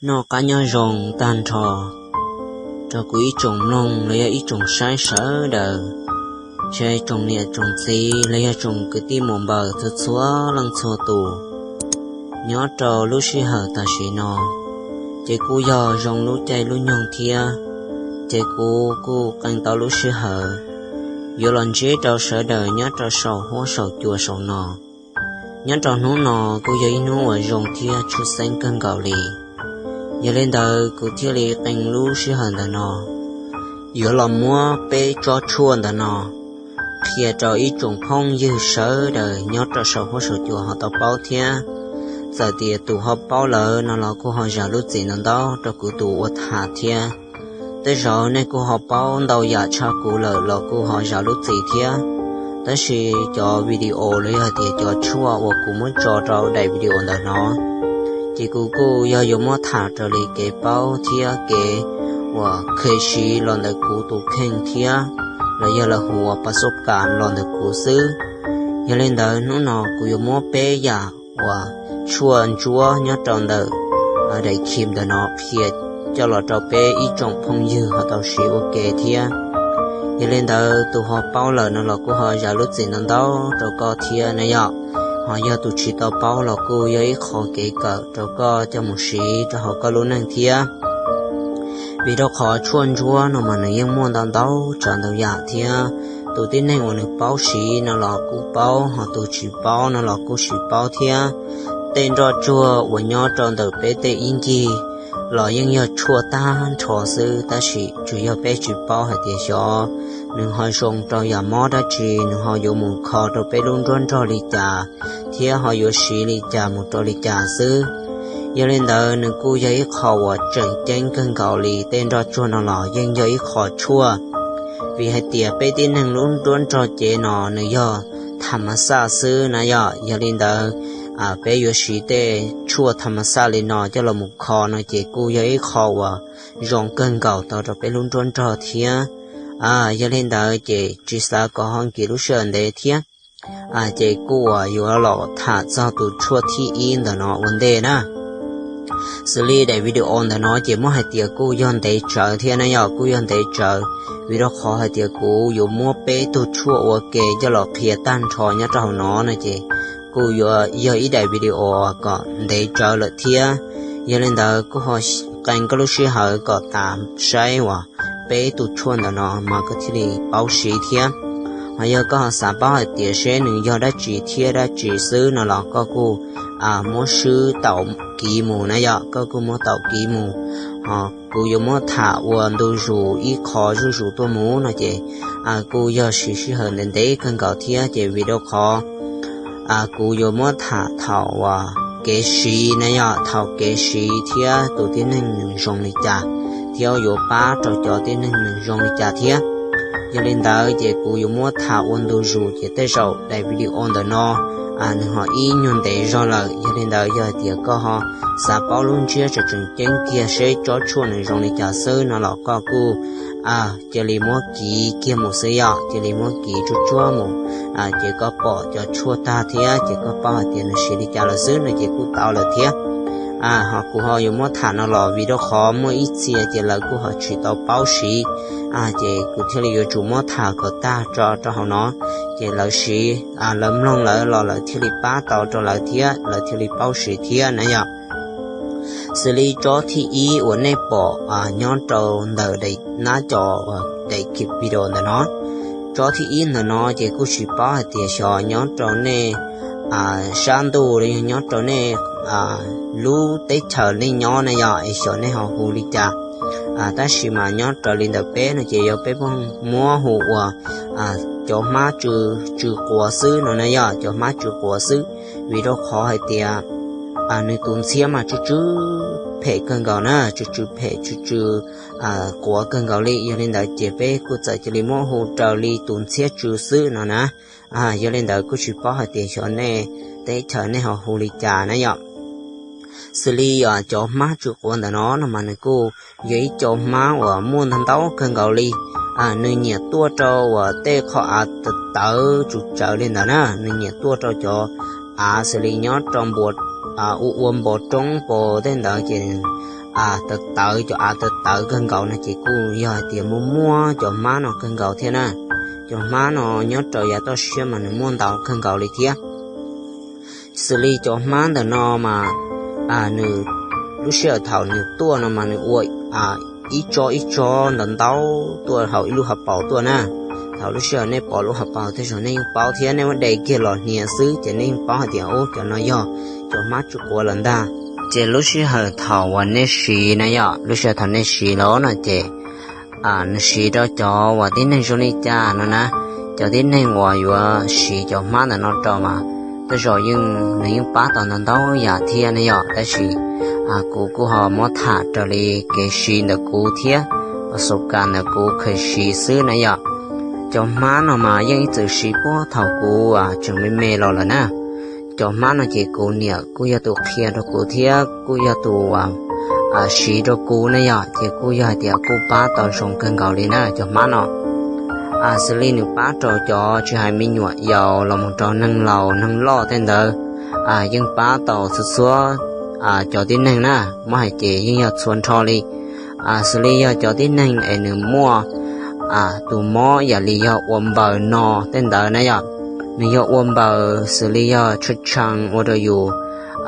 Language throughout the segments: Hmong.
Noj qab nyob zoo tag nrho rau kuv ib tsoom mloog los yog ib tsoom saib sawv daws, tsoom niam tsoom txiv los yog tsoom kwv tij muam npawg txhua txhua leej txhua tus. Nyob rau lub sij hawm tam sim no ces kuj yog zoo lub caij lub nyoog thiab, ces kuv kuj qee tau lub sij hawm yuav los ntsib rau sawv daws nyob rau saum huab saum cua saum no. Nyob rau hnub no kuj yog ib hnub uas zoo thiab tshwj xeeb kawg nkaus li. Yog li ntawd kuv thiaj li qee lub sij hawm ntawm no yuav los muab peb tsob tshuaj ntawm no qhia rau ib tsoom phooj ywg sawv daws nyob rau saum huab saum cua ho tau paub thiab. Txawm tias tus ho paub lawm no los kuj ho zam lub txim ntau ntau rau kuv tus ua tham thiab. Tej zaum nej kuj ho paub ntau yam tshaj kuv lawm los kuj ho zam lub txim thiab. Tab sis cov video los yog tias cov tshuaj uas kuv muab tso rau daim video ntawm no, ces kuv kuj yog yuav muab tham raws li kev paub thiab kev uas khev siv los ntawm kuv tus kheej thiab, los yog lawv hu ua pas soj kas los ntawm kuv xwb. Yog li ntawd hnub no kuv yuav muab peb yam uas tshuaj ntsuab nyob rau ntawm daim khi ntawm no qhia coj los rau peb ib tsoom phooj ywg ho tau siv ua ke thiab. Yog li ntawd tus ho paub lawm no los kuj ho zam lub txim ntau ntau rau koj thiab na yom. Ho yog tus tsis tau paub los kuj yog ib qho kev kawm rau koj coj mus siv rau hauv koj lub neej thiab. Vim rau qhov tshuaj ntsuab no mas nws yeej muaj ntau ntau tsav ntau yam thiab. Tus tib neeg uas nws paub siv no los kuj paub, ho tus tsis paub no los kuj tsis paub thiab. Tej nroj tsuag uas nyob rau ntawm peb tej ib ncig los yeej yog tshuaj tag nrho xwb, tab sis tsuas yog peb tsis paub hais tias xyov nws ho zoo rau yam mob dab tsi, nws ho yuav mus kho rau peb lub nruab nrog li cas, thiab ho yuav siv li cas mus rau li cas xwb. Yog li ntawd nws kuj yog ib qho uas tseem ceeb kawg nkaus li. Tej nroj tsuag no los yeej yog ib qho tshuaj, vim hais tias peb tib neeg lub nruab nrog cev no nws yog tham mas xaj xwb na yom. Yog li ntawd peb yuav siv tej tshuaj tham mas xaj li no coj los mus kho no ces kuj yog ib qho uas zoo kawg nkaus tau rau peb lub nruab nrog thiab. Yog li ntawd ces tsis xav kom ho nkim lub sij hawm ntev thiab, ces kuj uas yuav los tham txog tus tshuaj thib ib ntawm no ua ntej na. Xws li daim video ntawm no ces muab hais tias kuj yog ntev tsawv thiab na yom, kuj yog ntev tsawv, vim rau qhov hais tias kuv yuav muab peb tug tshuaj ua ke coj los qhia tag nrho nyob rau hauv no no ces kuj yuav yog ib daim video kom ntev tsawv lawm thiab. Yog li ntawd kuj ho qee koj lub sij hawm kom tas saib uas peb tug tshuaj ntawm no mas koj thiaj li paub siv thiab. Ho yog koj ho xav paub hais tias seb nws yog dab tsi thiab dab tsi xwb no los koj kuj muab swb taum kiv mus na yom, koj kuj muab taum kiv mus. Ho kuv yuav muab tham ua ntu zus ib qho zuj zus tuaj mus no ces kuj yog siv sij hawm ntev ntev kawg nkaus thiab, ces vim rau qhov kuv yuav muab tham thaum uas kev siv na yom, thaum kev siv thiab tus tib neeg nws zoo li cas, thiab yuav pab rau cov tib neeg nws zoo li cas thiab. Yog li ntawd ces kuv yuav muab tham ua ntu zus, ces tej zaum daim video ntawm no nws ho ib nyuag ntev zog lawm. Yog li ntawd yog hais tias koj ho xav paub lub ntsiab tseem tseem ceeb kiag seb tsob tshuaj nws zoo li cas xwb no los koj kuj cia li muab kiv kiag mus xwb yom, cia li muab kiv tsuag tsuag mus, ces koj pom cov tshuaj tag thiab ces koj paub hais tias nws siv li cas lawm xwb no ces kuj tau lawm thiab. Ho kuv ho yuav muab tham no los vim rau qhov muaj ib txhia ces lawv kuj ho tsis tau paub siv, ces kuv thiaj li yuav tsum muab tham kom tag tso rau hauv no, ces lawv siv, lawv mloog lawv los lawv thiaj li pab tau rau lawv thiab lawv thiaj li paub siv thiab na yom. Xws li tsob thib ib uas nej pom nyob rau ntawm daim nab co daim khi video ntawm no, tsob thib ib ntawm no ces kuj tsis paub hais tias xyov nyob rau nej sab ntuj los yog nyob rau nej lub teb chaws nej nyob na yom, es xyov nej ho hu li cas. Tab sis mas nyob raws li ntawm peb no ces yog peb muab hu ua cov hmab tsw, tsw quav xwb no na yom, cov hmab tsw quav xwb. Vim rau qhov hais tias nws tus ntxhiab mas tsw tsw phem kawg nkaus na, tsw tsw phem tsw tsw quav kawg nkaus li. Yog li ntawd ces peb kuj txawm cia li muab hu raws li tus ntxhiab tsw xwb no na. Yog li ntawd kuj tsis paub hais tias xyov nej teb chaws nej ho hu li cas na yom. Xws li cov hmab tsw quav ntawm no no mas nws kuj yog ib co hmab uas muaj ntau ntau kawg nkaus li. Nws nyiam tuaj rau uas tej qhov av tawv tawv tsum tsawv li ntawd na, nws nyiam tuaj rau cov av xws li nyob rau npua, ua ua npoo roob pos tej ntawd ces tawv tawv, cov av tawv tawv kawg nkaus no ces kuj yog hais tias muaj muaj cov hmab no kawg nkaus thiab na. Cov hmab no nyob rau yav toj siab mas nws muaj ntau kawg nkaus li thiab. Xws li cov hmab ntawm no mas nws, lub sij hawm thaum nws tuaj no mas nws ua ib tsob ib tsob ntau ntau tuaj hauv ib lub hauv paus tuaj na. Thaum lub sij hawm nej pom lub hauv paus tej zaum nej yeej paub thiab, nej muab de kiag los hnia xwb ces nej yeej paub hais tias ub, cov no yog cov hmab tsw quav lawm ntag. Ces lub sij hawm thaum uas nej siv na yom, lub sij hawm thaum nej siv los no ces nws siv rau cov uas tib neeg zoo li cas no na. Cov tib neeg uas yuav siv cov hmab ntawm no rau mas tej zaum yeej nws yeej pab tau ntau ntau yam thiab na yom, tab sis kuv kuj ho muab tham raws li kev siv ntawm kuv thiab pas xus kas ntawm kuv kheev siv xwb na yom. Cov hmab no mas yeej ib txwm siv puag thaum kuv tseem me me los lawm na. Cov hmab no ces kuv niam kuj yog tus qhia rau kuv thiab kuj yog tus siv rau kuv na yom, ces kuj yog hais tias kuj pab tau zoo kawg nkaus li na cov hmab no. Xws li nws pab rau cov tsis hais me nyuam yaus los mus rau neeg laus neeg loj tej ntawd, yeej pab tau txhua txhua cov tib neeg na, muab hais ces yeej yog txhua nrho li. Xws li yog cov tib neeg es nws muaj tus mob yam li yog ua npaws no tej ntawd na yom, nws yog ua npaws xws li yog tshee tshee ua rau yus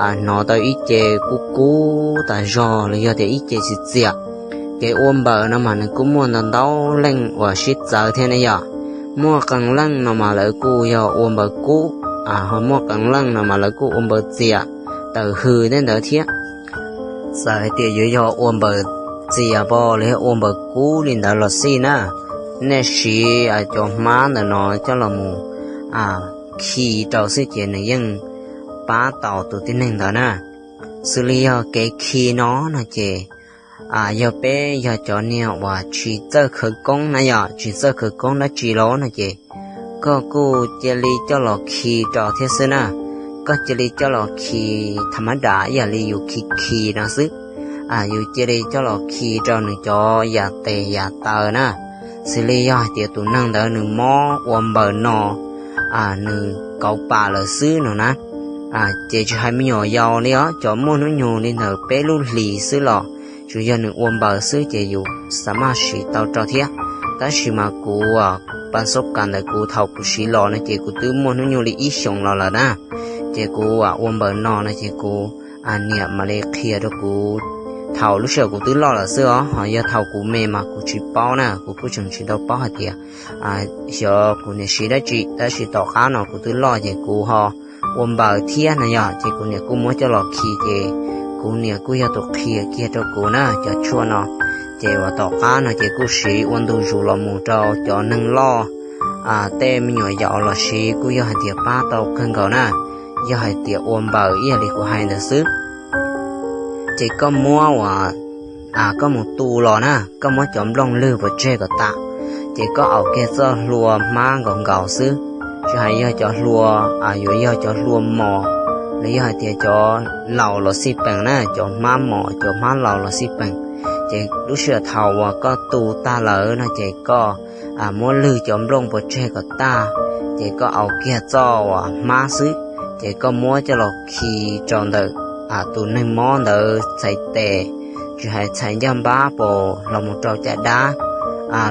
hnov tau ib ce kub kub tas zog los yog tias ib ce txias txias. Kev ua npaws no mas nws kuj muaj ntau ntau leej uas sib txawv thiab ne yom. Muaj qee leej no mas lawv kuj yog ua npaws kub, ho muaj qee leej no mas lawv kuj ua npaws txias, tawm hws tej ntawd thiab. Txawm hais tias yuav yog ua npaws txias pom los yog ua npaws kub li ntawd los xij na, nej siv cov hmab ntawm no coj los mus khi rau xwb ces nws yeej pab tau tus tib neeg ntawd na. Xws li yog kev khi no no ces yog peb yog cov niag uas tsis txawj khawv koob na yom, tsis txawj khawv koob dab tsi los no ces koj kuj cia li coj los khi rau thiab xwb na. Koj cia li coj los khi tham mab dam ib yam li yus khi khi no xwb. Yus cia li coj los khi rau nws cov yam tes yam taw na. Xws li yog hais tias tus neeg ntawd nws mob ua npaws no, nws kauv pam lawm xwb no na, ces tsis hais me nyuam yaus li os, cov muaj hnub nyoog li ntawm peb lub hlis xwb los tsuas yog nws ua npaws xwb ces yus xav maj siv tau rau thiab. Tab sis mas kuv pas xub kas ntawm kuv thaum kuv siv los no ces kuv twb muaj hnub nyoog li ib xyoos los lawm na, ces kuv ua npaws no no ces kuv niam mam li qhia rau kuv thaum lub sij hawm kuv twb loj lawm xwb os, ho yog thaum kuv me mas kuv tsis paub na, kuv kuj tseem tsis tau paub hais tias xyov kuv niam siv dab tsi, tab sis tom qab no kuv twb loj ces kuv ho ua npaws thiab na yom, ces kuv niam kuj muab coj los khi ces kuv niam kuj yog tus qhia kiag rau kuv na cov tshuaj no. Ces uas tom qab no ces kuj siv ua ntu zus los mus rau cov neeg loj, tej me nyuam yaus los siv kuj yog hais tias pab tau kawg nkaus na, yog hais tias ua npaws ib yam li kuv hais ntawd xwb. Ces koj muab uas koj mus tu los na, koj muab cov nplooj lwg puas tseg kom tas, ces koj aus kiag txoj hlua hmab nkaus nkaus xwb, tsis hais yog cov hlua, yuav yog cov hlua mos los yog hais tias cov laus los xij peem na, cov hmab mos cov hmab laus los xij peem. Ces lub sij hawm thaum uas koj tu tag lawm no ces koj muab lwg cov nplooj puas tseg kom tag, ces koj aus kiag txoj uas hmab xwb, ces koj muab coj los khi rau ntawm tus neeg mob ntawd txhais tes, tsis hais txhais ncaj npab pos los mus rau caj dab,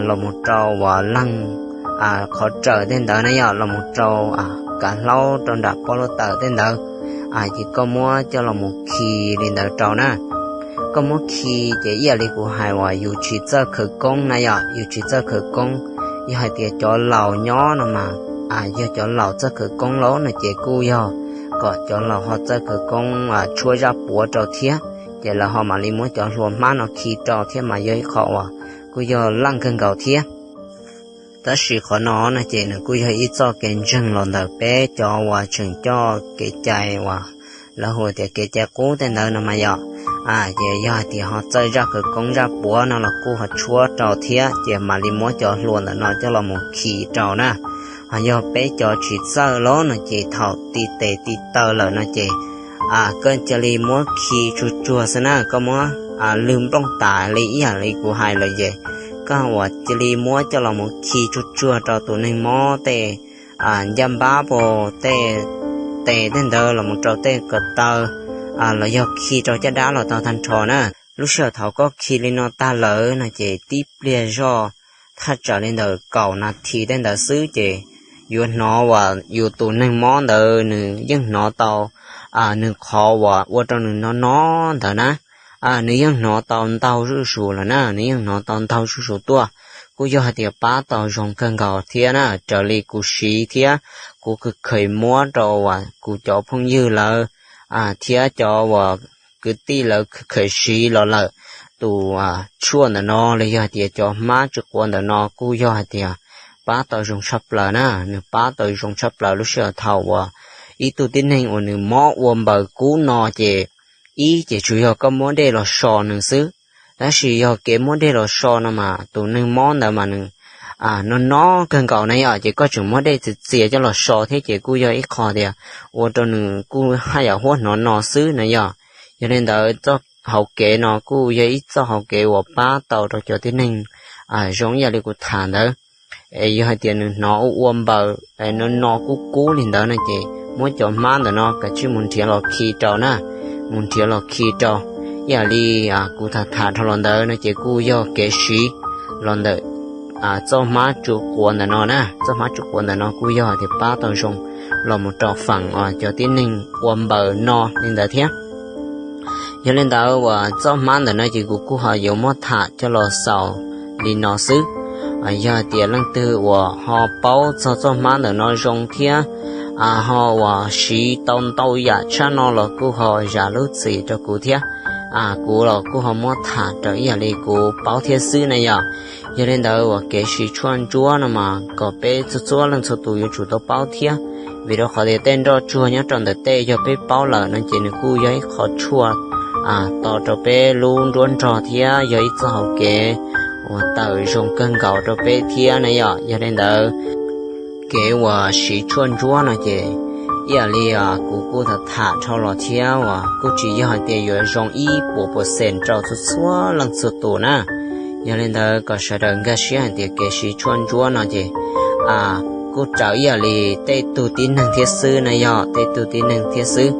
los mus rau uas leeg qhov raws tej ntawd na yom, los mus rau kav hlaub rau nram pob luaj taws tej ntawd, ces koj muab coj los mus khi li ntawd rau na. Koj muab khi ces ib yam li kuv hais uas yus tsis txawj khawv koob na yom, yus tsis txawj khawv koob. Yog hais tias cov laus nyob no mas, yog cov laus txawj khawv koob lawm no ces kuj yog kom cov laus ho txawj khawv koob tshuab zaj puav rau thiab, ces lawv ho mam li muab cov hlua hmab no khi rau thiab mas yog ib qho uas kuj yog leej kawg nkaus thiab. Tab sis qhov no no ces nws kuj yog ib txoj kev ntseeg los ntawm peb cov uas tseem coj kev cai uas lawv hu tias kev cai qub tej ntawd no mas yom. Ces yog hais tias ho txawj zaj khawv koob zaj puav no los kuj ho tshuab rau thiab ces mam li muab cov hlua ntawm no coj los mus khi rau na. Ho yog peb cov tsis txawj los no ces thaum ti tes ti taw lawm no ces koj cia li muab khi tsuag tsuag xwb na, koj muab lwg nplooj tas li ib yam li kuv hais lawm ces koj uas cia li muab coj los mus khi tsuag tsuag rau tus neeg mob tej ncaj npab pos tej tes tej ntawd los mus rau tej ko taw, los yog khi rau caj dab los tau tag nrho na. lub sij hawm thaum koj khi li no tag lawm no ces tib pliag zoj thaj tsam li ntawm kaum nas this tej ntawd xwb ces yuav hnov uas yus tus neeg mob ntawd nws yeej hnov tau nws qhov uas ua rau nws no no ntawd na, nws yeej hnov tau ntau zuj zus lawm na, nws yeej hnov tau ntau zuj zus tuaj. Kuj yog hais tias pab tau zoo kawg nkaus thiab na, raws li kuv siv thiab kuv kheev muab rau uas kuv cov phooj ywg lawv thiab cov uas kwv tij lawv kheev siv los lawm. Tus tshuaj ntawm no los yog hais tias cov hmab tsw quav ntawm no kuj yog hais tias pab tau zoo tshaj plaws na, nws pab tau zoo tshaj plaws lub sij hawm thaum uas ib tug tib neeg uas nws mob ua npaws kub no ces ib ces tsuas yog koj muab dej los so nws xwb. Tab sis yog kev muab dej los so no mas tus neeg mob ntawd mas nws no no kawg nkaus na yom, ces koj tseem muab dej txias txias coj los so thiab ces kuj yog ib qho tias ua rau nws kuj haj yam huab hnov no xwb na yom. Yog li ntawd txoj hauv kev no kuj yog ib txoj hauv kev uas pab tau rau cov tib neeg zoo ib yam li kuv tham ntawd. Es yog hais tias nws hnov ua ua npaws no no kub kub li ntawd no ces muab cov hmab ntawm no kav tsij mus nrhiav los khi rau na, mus nrhiav los khi rau. Ib yam li kuv tham tham dhau los ntawd no ces kuj yog kev siv los ntawm txoj hmab tsw quav ntawm no na, txoj hmab tsw quav ntawm no kuj yog hais tias pab tau zoo los mus rau feem cov tib neeg ua npaws no li ntawd thiab. Yog li ntawd uas txoj hmab ntawm no ces kuv kuj ho yuav muab tham coj los xaus li no xwb. Yog hais tias leej twg uas ho paub txog txoj hmab ntawm no zoo thiab ho uas siv tau ntau yam tshaj no los kuj ho zam lub txim rau kuv thiab. Kuv los kuj ho muab tham raws ib yam li kuv paub thiab xwb na yom. Yog li ntawd uas kev siv tshuaj ntsuab no mas kom peb txhua txhua leej txhua tus yuav tsum tau paub thiab, vim rau qhov tias tej nroj tsuag nyob rau ntawm tej yog peb paub lawm no ces nws kuj yog ib qho tshuaj to rau peb lub nruab nrog thiab yog ib txoj hauv kev uas tawm zoo kawg nkaus rau peb thiab na yom. Yog li ntawd kev uas siv tshuaj ntsuab no ces ib yam li kuv kuj tham tham dhau los thiab uas kuj tsis yog hais tias yuav zoo ib puas percent rau txhua txhua leej txhua tus na. Yog li ntawd kom sawv daws nkag siab hais tias kev siv tshuaj ntsuab no ces kuj raws ib yam li tej tug tib neeg thiab xwb na yom, tej tug tib neeg thiab xwb.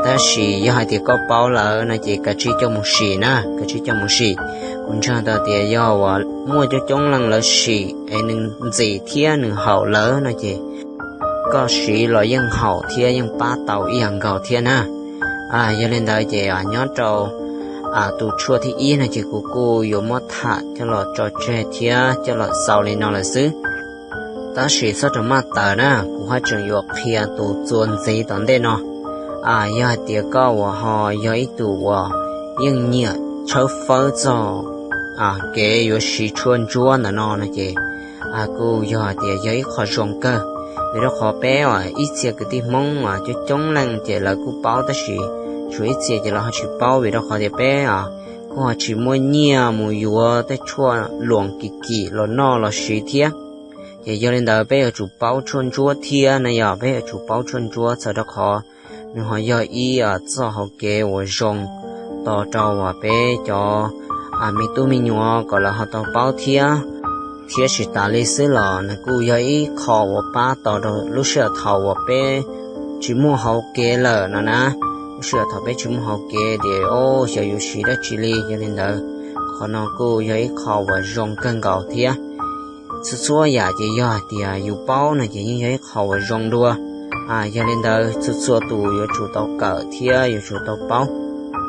Tab sis yog hais tias koj paub lawm no ces kav tsij coj mus sim na, kav tsij coj mus sim. Kuv ntseeg tau tias yog uas muaj coob coob leej lawv sim es nws ntxim thiab nws haum lawm no ces koj siv los yeej haum thiab yeej pab tau ib yam nkaus thiab na. Yog li ntawd ces nyob rau tus tshuaj thib ib no ces kuv kuj yuav muab tham coj los tso tseg thiab coj los xaus li no lawm xwb. Tab sis txhob rau maj tawm na, kuv haj tseem yuav qhia tus txuas ntxiv tom ntej no. Yog hais tias koj uas ho yog ib tug uas yeej nyiam tshawb fawb txog kev yuav siv tshuaj ntsuab ntawm no no ces kuj yog hais tias yog ib qho zoo kawg. Vim rau qhov peb ib txhia kwv tij Hmoob coob coob leej ces lawv kuj paub tab sis tshuav ib txhia ces lawv ho tsis paub vim rau qhov tias peb kuj ho tsis muaj nyiaj mus yuav tej tshuaj luam kim kim los noj los siv thiab. Ces yog li ntawd peb yuav tsum paub tshuaj ntsuab thiab na yom, peb yuav tsum paub tshuaj ntsuab txhawm rau qhov nws ho yog ib txoj hauv kev uas zoo to rau uas peb cov me tub me nyuam kom lawv ho tau paub thiab. Thiab tsis tas li xwb los nws kuj yog ib qho uas pab tau rau lub sij hawm thaum uas peb tsis muaj hauv kev lawm no na. Lub sij hawm thaum peb tsis muaj hauv kev tias o xyov yuav siv dab tsi li, yog li ntawd qhov no kuj yog ib qho uas zoo kawg nkaus thiab. Txhua txhua yam ces yog hais tias yus paub no ces yeej yog ib qho uas zoo dua. Yog li ntawd txhua txhua tus yuav tsum tau kawm thiab yuav tsum tau paub.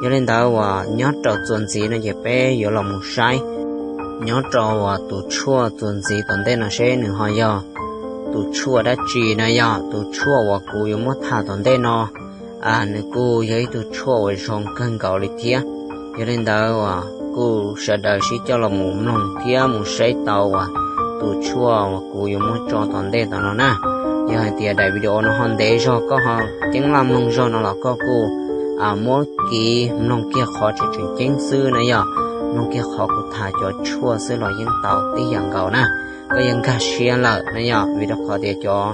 Yog li ntawd uas nyob rau txuas ntxiv no ces peb yuav los mus saib nyob rau uas tus tshuaj txuas ntxiv tom ntej no seb nws ho yog tus tshuaj dab tsi na yom. Tus tshuaj uas kuv yuav muab tham tom ntej no nws kuj yog ib tug tshuaj uas zoo kawg nkaus li thiab. Yog li ntawd uas kuj sawv daws sib coj los mus mloog thiab mus saib tau uas tus tshuaj uas kuv yuav muab tso tom ntej tom no na. Yog hais tias daim video no ho ntev zog koj ho ceeb laj mloog zog no los koj kuj muab kiv mloog kiag qhov tseem tseem ceeb xwb na yom, mloog kiag qhov kuv tham cov tshuaj xwb los yeej tau tib yam nkaus na. Koj yeej nkag siab lawm na yom, vim rau qhov tias cov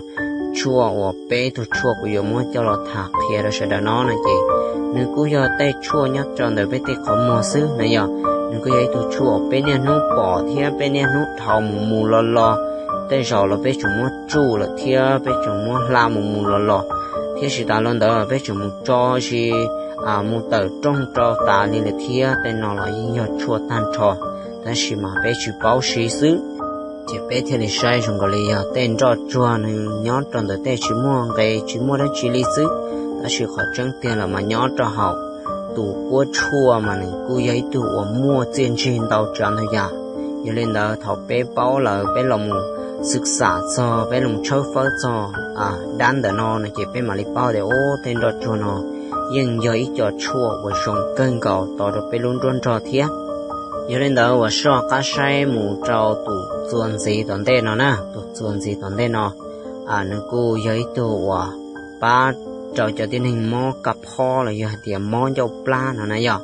tshuaj uas peb tug tshuaj kuv yuav muab coj los tham qhia rau sawv daws no no ces nws kuj yog tej tshuaj nyob rau ntawm peb tej qhov muag xwb na yom. Nws kuj yog ib tug tshuaj uas peb niaj hnub pom thiab peb niaj hnub dhau mus mus los los. Tej zaum los peb tseem muab tsuj lawm thiab peb tseem muab hla mus mus los los, thiab tsis tas li ntawd peb tseem mus tso sis mus tawm rooj rau tas li lawm thiab, tej no los yeej yog tshuaj tag nrho, tab sis mas peb tsis paub siv xwb. Ces peb thiaj li saib zoo nkaus li yog tej nroj tsuag nws nyob rau ntawm tej tsis muaj nqe tsis muaj dab tsi li xwb, tab sis qhov tseeb tiag los mas nyob rau hauv tus kuab tshuaj mas nws kuj yog ib tug uas muaj txiaj ntsig ntau tsav ntau yam. Yog li ntawd thaum peb paub lawm peb los mus xwm xam txog, peb los mus tshawb fawb txog dab ntawm no no ces peb mam li paub tias ub, tej nroj tsuag no yeej yog ib co tshuaj uas zoo kawg nkaus tos rau peb lub nruab nrog thiab. Yog li ntawd uas soj qab saib mus rau tus txuas ntxiv tom ntej no na, tus txuas ntxiv tom ntej no nws kuj yog ib tug uas pab rau cov tib neeg mob kab phob los yog hais tias mob ncauj plab no na yog.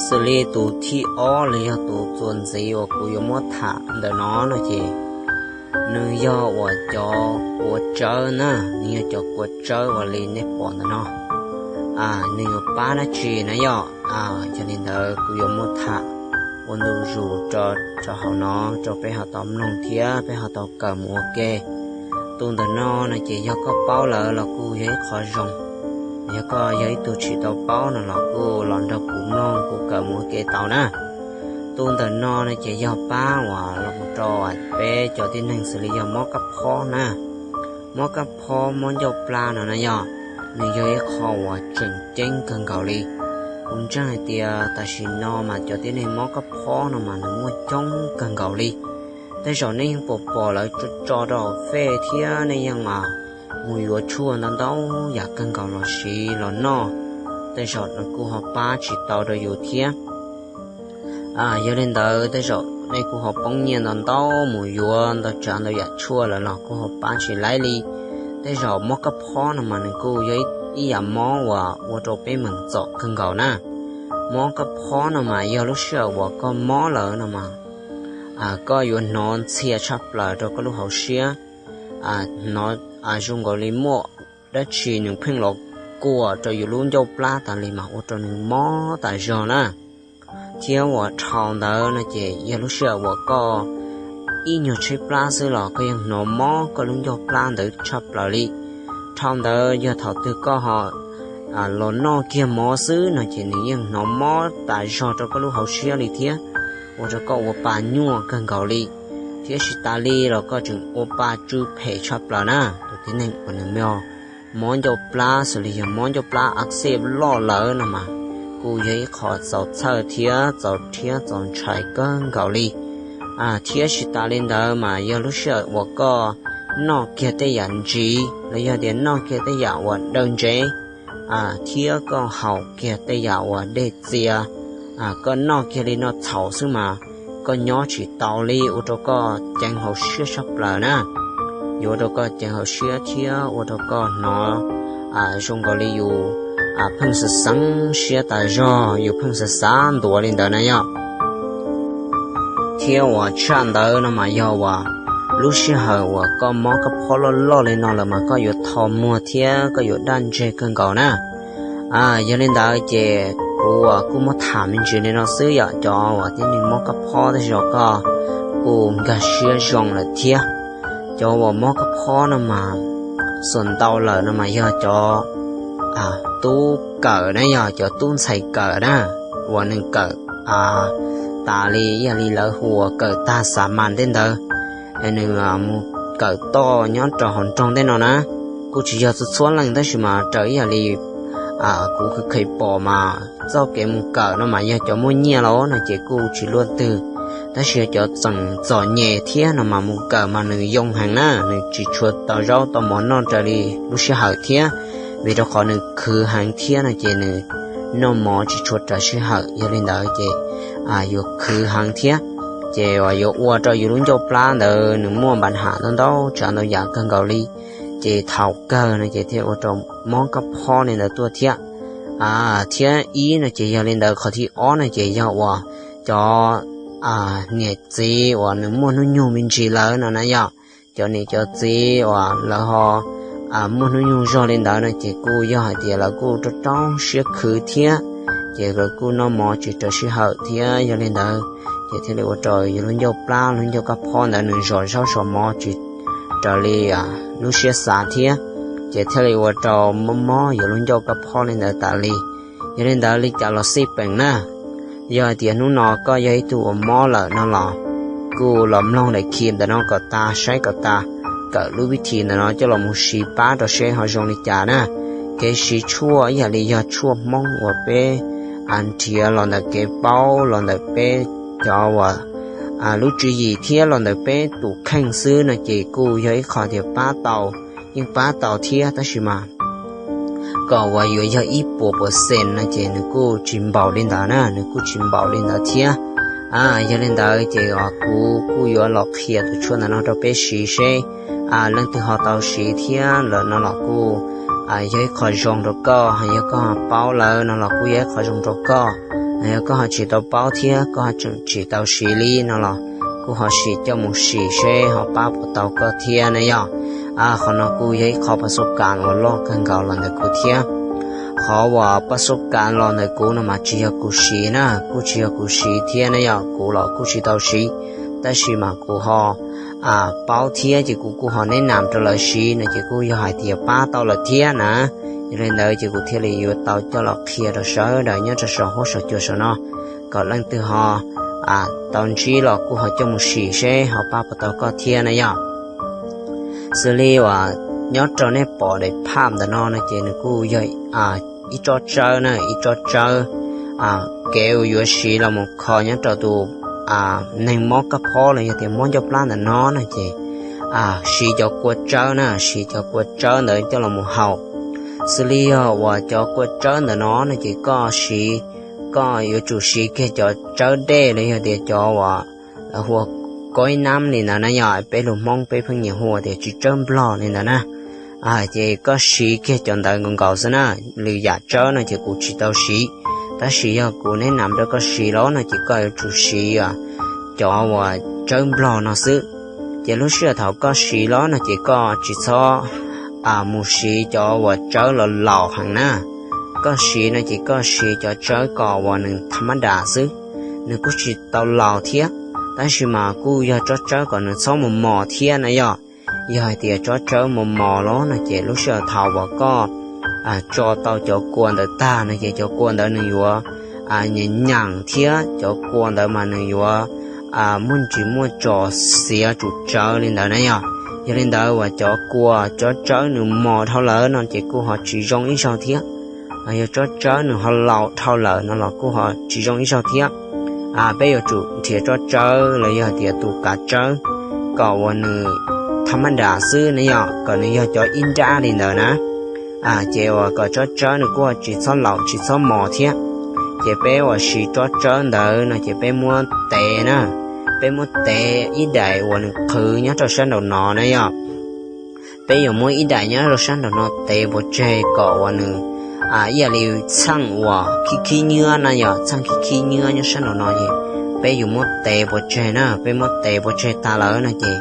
Xws li tus thib ob los yog tus txuas ntxiv uas kuv yuav muab tham ntawm no no ces nws yog uas cov kua tsawb na, nws yog cov kua tsawb uas li nej pom ntawm no. Nws yuav pab dab tsi na yog? Yog li ntawd kuv yuav muab tham ua ntu zus rau hauv no rau peb ho tau mloog thiab peb ho tau kawm mus ua ke. Tus ntawm no no ces yog koj paub lawm los kuj yog ib qho zoo, yog koj yog ib tug tsis tau paub no los kuj los nrog kuv mloog kuv kawm mus ua ke tau na. Tus ntawm no no ces yog pab uas los rau peb cov tib neeg xws li yog mob kab phob na, mob kab phob mob ncauj plab no na yog, nws yog ib qho uas tseem ceeb kawg nkaus li. Kuv ntseeg hais tias tam sim no mas cov tib neeg mob kab phob no mas nws muaj coob kawg nkaus li. Tej zaum nej yeej pom pom lawv tso rau hauv fej thiab nej yeej mas mus yuav tshuaj ntau ntau yam kawg nkaus los siv los noj, tej zaum nws kuj ho pab tsis tau rau yus thiab. Yog li ntawd tej zaum nej kuj ho poob nyiaj ntau ntau mus yuav ntau tsav ntau yam tshuaj lawm los kuj ho pab tsis laib li. Tej zaum mob kab phob no mas nws kuj yog ib yam mob uas ua rau peb meem txom kawg nkaus na. Mob kab phob no mas yog lub sij hawm uas koj mob lawm no mas koj yuav hnov ntxhia tshaj plaws rau koj lub hauv siab, hnov zoo nkaus li muaj dab tsi nws pheej los kuam rau yus lub ncauj plab tas li mas ua rau nws mob tas zog na. Thiab uas dhau ntawd no ces yog lub sij hawm uas koj ib nyuag tshaib plab xwb los koj yeej hnov mob koj lub ncauj plab ntawd tshaj plaws li. Dhau ntawd yog thaum twg koj ho los noj kiag mov xwb no ces nws yeej hnov mob tas zog rau koj lub hauv siab li thiab, ua rau koj ua pa nyuaj kawg nkaus li. Thiab tsis tas li los koj tseem ua pa tsw phem tshaj plaws na. Tus tib neeg uas nws muaj mob ncauj plab xws li yog mob ncauj plab a xej loj lawm no mas kuj yog ib qho txaus txhawj thiab txaus rhiab txaus ntshai kawg nkaus li. Thiab tsis tas li ntawd mas yog lub sij hawm uas koj noj kiag tej yam ntxiv los yog tias noj kiag tej yam uas daw ntsev, thiab koj haus kiag tej yam uas dej txias, koj noj kiag li noj txhaum xwb mas koj nyob tsis tau li, ua rau koj ceev hauv siab tshaj plaws na. Yuav ua rau koj ceev hauv siab thiab ua rau koj hnov zoo nkaus li yus pheej xav xeeb siab tas zog, yus pheej xav xav ntuav li ntawd na yom. Thiab uas tshaj ntawd no mas yog uas lub sij hawm uas koj mob kab phob loj loj li no lawm mas koj yuav tho muag thiab koj yuav daj ntseg kawg nkaus na. Yog li ntawd ces kuv uas kuj muab tham me ntsis li no xwb yom. Cov uas tib neeg mob kab phob tej zaum koj kuj nkag siab zoo lawm thiab. Cov uas mob kab phob no mas xuas ntau lawm no mas yog cov tub kawm na, yog cov tub ntxhais kawm na, uas nws kawm tas li ib yam li lawv hu ua kawm tag xa mas tej ntawd, nws mus kawm toj nyob rau hauv nroog tej no na. Kuj tsis yog txhua txhua leej tab sis mas raws ib yam li kuv kheev pom mas txoj kev mus kawm no mas yog cov muaj nyiaj los no ces kuj tsis luaj twg, tab sis yog cov tseem txom nyem thiab no mas mus kawm mas nws yoo heev na, nws tsis tshua tau zaub tau mov noj raws li lub sij hawm thiab, vim rau qhov nws khwv heev thiab no ces nws noj mov tsis tshua raws sij hawm. Yog li ntawd ces yuav khwv heev thiab, ces yuav ua rau yus lub ncauj plab ntawd nws muaj npa ham ntau ntau tsav ntau yam kawg nkaus li, ces thaum kawg no ces thiaj ua rau mob kab phob li ntawd tuaj thiab. Thiab ib no ces yog li ntawd, qhov thib ob no ces yog uas cov niam txiv uas nws muaj hnub nyoog me ntsis lawm no na yom, cov niam cov txiv uas lawv ho muaj hnub nyoog zog li ntawd no ces kuj yog hais tias lawv kuj rau rau siab khwv thiab, ces lawv kuj noj mov tsis raws sij hawm thiab. Yog li ntawd ces thiaj li ua rau yus lub ncauj plab lub ncauj kab phob ntawd nws zom zaub zom mov tsis raws li lub siab xav thiab, ces thiaj li ua rau mob mob yus lub ncauj kab phob li ntawd tas li. Yog li ntawd li cas los xij peem na, yog hais tias hnub no koj yog ib tug uas mob lawm no los kuj los mloog daim khi ntawm no kom tas, saib kom tas, kawm lub vib thim ntawm no coj los mus siv pab rau seb ho zoo li cas na. Kev siv tshuaj ib yam li yog tshuaj Hmoob uas peb nrhiav los ntawm kev paub los ntawm peb cov uas lub tswv yim thiab los ntawm peb tus kheej xwb no ces kuj yog ib qho tias pab tau, yeej pab tau thiab, tab sis mas kom uas yuav yog ib puas percent no ces nws kuj tsis npaum li ntawd na, nws kuj tsis npaum li ntawd thiab. Yog li ntawd ces kuv kuj yuav los qhia tus tshuaj ntawm no rau peb siv seb leej twg ho tau siv thiab lawm no los kuj yog ib qho zoo rau koj, yog koj ho paub lawm no los kuj yog ib qho zoo rau koj. Yog koj ho tsis tau paub thiab koj ho tseem tsis tau siv li no los kuj ho sim coj mus sim seb ho pab puas tau koj thiab na yom. Qhov no kuj yog ib qho pab xub kam uas loj kawg nkaus los ntawm kuv thiab. Qhov uas pab xub kam los ntawm kuv no mas tsis yog kuv siv na, kuj tsis yog kuv siv thiab na yom, kuv los kuj tsis tau siv, tab sis mas kuv ho paub thiab ces kuv kuj ho neb nam rau lawv siv no ces kuj yog hais tias pab tau lawm thiab na. Yog li ntawd ces kuv thiaj li yuav tau coj los qhia rau sawv daws nyob rau saum huab saum cua saum no, kom leej twg ho tau ntsib los kuj ho coj mus sim seb ho pab puas tau koj thiab na yom. Xws li uas nyob rau nej pom daim phaj ntawm no no ces nws kuj yog ib tsob tsawb na, ib tsob tsawb. Kev uas yuav siv los mus kho nyob rau tus neeg mob kab phob los yog tias mob ncauj plab ntawm no no ces siv cov kua tsawb na, siv cov kua tsawb ntawd coj los mus haus. Xws li yog uas cov kua tsawb ntawm no no ces koj siv, koj yuav tsum siv kiag cov tsawb dej los yog tias cov uas hu ua koib nab li ntawd na yog, peb lus Hmoob peb pheej nyiam hu tias tsis tsawb nplog li ntawd na. Ces koj siv kiag cov ntawd nkaus nkaus xwb na. Lwm yam tsawb no ces kuv tsis tau siv, tab sis yog kuv neb nam rau koj siv los no ces koj yuav tsum siv cov uas tsawb nplog no xwb. Ces lub sij hawm thaum koj siv los no ces koj tsis txhob mus siv cov uas tsawb los laus heev na. Koj siv no ces koj siv cov tsawb kom uas nws tha mab das xwb, nws kuj tsis tau laus thiab, tab sis mas kuj yog tsob tsawb kom nws txhob mos mos thiab na yog. Yog hais tias tsob tsawb mos mos los no ces lub sij hawm thaum uas koj tso tau cov kua ntawd tag no ces cov kua ntawd nws yuav nyeem nyeem thiab cov kua ntawd mas nws yuav muaj ntsis muaj tso xiav tsum tsawv li ntawd na yog. Yog li ntawd uas cov kua tsob tsawb nws mos dhau lawm no ces kuj ho tsis zoo ib zaug thiab, yog tsob tsawb nws ho laus dhau lawm no los kuj ho tsis zoo ib zaug thiab. Peb yuav tsum nrhiav tsob tsawb los yog tias tus kav tsawb kom uas nws tha mab das xwb ne yog, kom nws yog cov ib nrab li ntawd na. Ces uas kom tsob tsawb nws kuj tsis txhob laus tsis txhob mos thiab. Ces peb uas siv tsob tsawb ntawd no ces peb muab tev na, peb muab tev ib daim uas nws qhwv nyob rau sab nraum no na yog. Peb yuav muab ib daim nyob rau sab nraum no tev pov tseg kom uas nws ib yam li txheej uas khib khib nyiab na yog, txheej khib khib nyiab nyob sab nraum no ces peb yuav muab tev pov tseg na. Peb muab tev pov tseg tag lawm no ces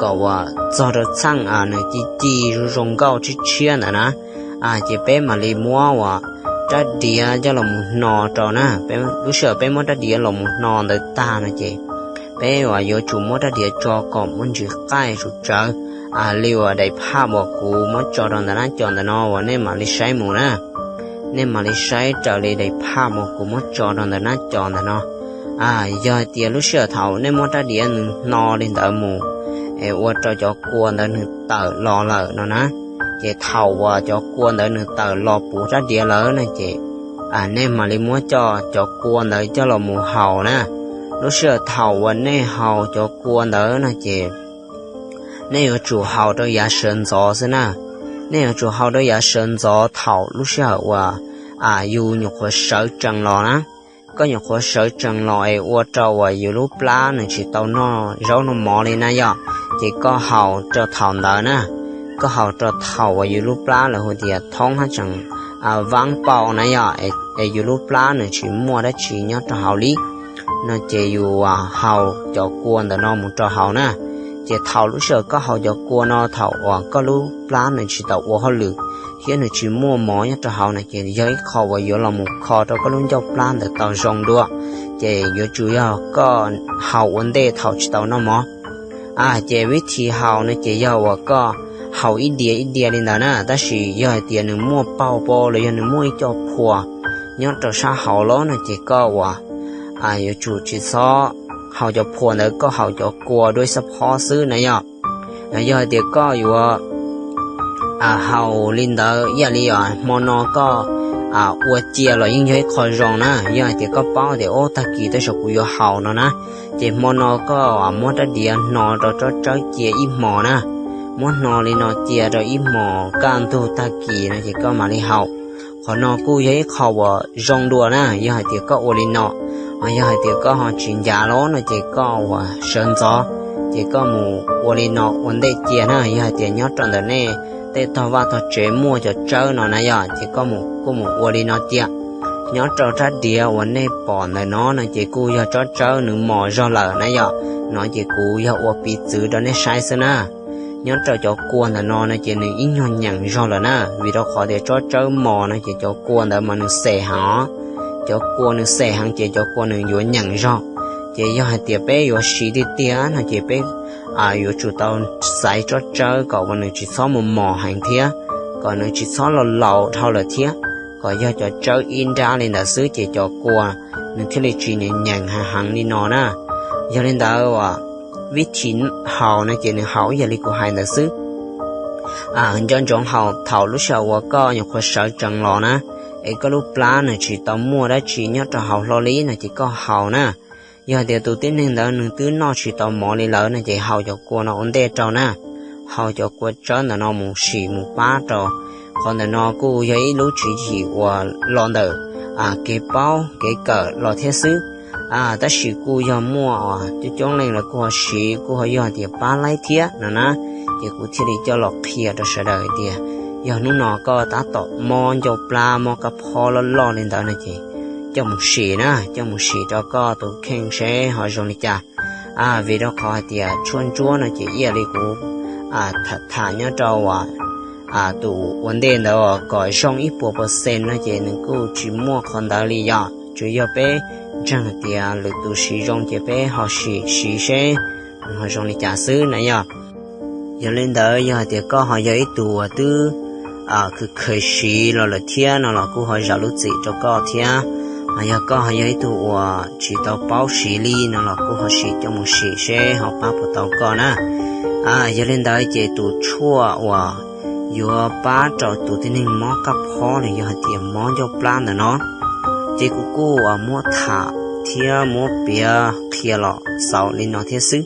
kom uas txog rau txheej nws ci ci zoo zoo nkauj tshiab tshiab ntawd na, ces peb mam li muab uas rab diav coj los mus hno rau na. Lub sij hawm peb muab rab diav los mus hno ntawd tag no ces peb uas yuav tsum muab rab diav tso kom muaj ntsis qaij tsum tsawv li uas daim phaj uas kuv muab tso rau ntawm nab co ntawm no uas nej mam li saib mus na. Nej mam li saib raws li daim phaj uas kuv muab tso rau ntawm nab co ntawm no. Yog hais tias lub sij hawm thaum nej muab rab diav nws hno li ntawd mus es ua rau cov kua ntawd nws tawm los lawm no na, ces thaum uas cov kua ntawd nws tawm los puv rab diav lawm no ces nej mam li muab coj cov kua ntawd coj los mus haus na. Lub sij hawm thaum uas nej haus cov kua ntawd no ces nej yuav tsum haus rau yav sawv ntxov xwb na. Nej yuav tsum haus rau yav sawv ntxov thaum lub sij hawm uas yus nyuam qhuav sawv tsees los na. Koj nyuam qhuav sawv tsees los es ua rau uas yus lub plab nws tsis tau noj zaub noj mov li na yog, ces koj haus rau thaum ntawd na. Koj haus rau thaum uas yus lub plab lawv hu tias thoob hab tseem vaab paum na yog, es yus lub plab nws tsis muaj dab tsi nyob rau hauv li no ces yus haus cov kua ntawm no mus rau hauv na. Ces thaum lub sij hawm koj haus cov kua no thaum uas koj lub plab nws tsis tau ua hauj lwm thiab nws tsis muaj mov nyob rau hauv no ces yog ib qho uas yuav los mus kho rau koj lub ncauj plab ntawd tau zoo dua, ces yuav tsum yog koj haus ua ntej thaum tsis tau noj mov. Ces vib thim haus no ces yog uas koj haus ib diav ib diav li ntawd na, tab sis yog hais tias nws muaj paug pab los yog nws muaj ib co phua nyob rau sab hauv los no ces koj uas yuav tsum tsis txhob haus cov phua ntawd, koj haus cov kua dua ib xab phob xwb na yog. Yog hais tias koj yuav haus li ntawd ib yam li hmo no koj ua cia los yeej yog ib qho zoo na. Yog hais tias koj paub tias ub tag kis tej zaum kuv yuav haus no na, ces hmo no koj muab rab diav hno rau tsob tsawb cia ib hmos na. Muab hno li no cia rau ib hmos, kaj ntug tag kis no ces koj mam li haus. Qhov no kuj yog ib qho uas zoo dua na, yog hais tias koj ua li no. Ho yog hais tias koj ho tsis ncav los no ces koj uas sawv ntxov, ces koj mus ua li no ua ntej cia na. Yog hais tias nyob rau ntawm nej tej tog vaj tog tsev muaj cov tsawb no na yog, ces koj mus kuj mus ua li no cia. Nyob rau rab diav uas nej pom ntawm no no ces kuj yog tsob tsawb nws mos zog lawm na yog. No ces kuv yog ua piv txwv rau nej saib xwb na. Nyob rau cov kua ntawm no no ces nws ib nyuag nyeem zog lawm na, vim rau qhov tias tsob tsawb mos no ces cov kua ntawd mas nws xem heev. Cov kua nws xem heev ces cov kua nws yuav nyeem zog. Ces yog hais tias peb yuav siv tiag tiag no ces peb yuav tsum tau xaiv tsob tsawb kom uas nws tsis txhob mus mos heev thiab, kom nws tsis txhob los laus dhau lawm thiab, kom yog cov tsawb ib nrab li ntawd xwb ces cov kua nws thiaj li tsis nyeem nyeem heev heev li no na. Yog li ntawd uas vib thim haus no ces nws haus ib yam li kuv hais ntawd xwb. Nco ntsoov haus thaum lub sij hawm uas koj nyuam qhuav sawv tsees los na, es koj lub plab nws tsis tau muaj dab tsi nyob rau hauv hlo li no ces koj haus na. Yog tias tus tib neeg ntawd nws twb noj tsis tau mov li lawm no ces haus cov kua no ua ntej rau na, haus cov kua tsawb ntawm no mus sim mus pab rau. Qhov ntawm no kuj yog ib lub tswv yim uas los ntawm kev paub kev kawm los thiab xwb. Tab sis kuj yog muaj coob coob leej lawv kuj ho siv, kuj ho yog tias pab laib thiab no na, ces kuv thiaj li coj los qhia rau sawv daws hais tias yog hnub no koj tab tom mob ncauj plab mob kab phob loj loj li ntawd no ces coj mus sim na, coj mus sim rau koj tus kheej seb ho zoo li cas. Vim rau qhov hais tias tshuaj ntsuab no ces ib yam li kuv tham nyob rau tus ua ntej ntawd kom zoo ib puas percent no ces nws kuj tsis muaj qhov ntawd li yom, tsuas yog peb ntseeg hais tias lwm tus siv zoo ces peb ho sim siv seb nws ho zoo li cas xwb na yom. Yog li ntawd yog hais tias koj ho yog ib tug uas twb khwv khwv siv los lawm thiab no los kuj ho zam lub txim rau koj thiab. Ho yog koj ho yog ib tug uas tsis tau paub siv li no los kuj ho sim coj mus sim seb ho pab puas tau koj na. Yog li ntawd ces tus tshuaj uas yuav pab rau tus tib neeg mob kab phob los yog hais tias mob ncauj plab ntawm no, ces kuv kuj muab tham thiab muab piav qhia los xaus li no thiab xwb.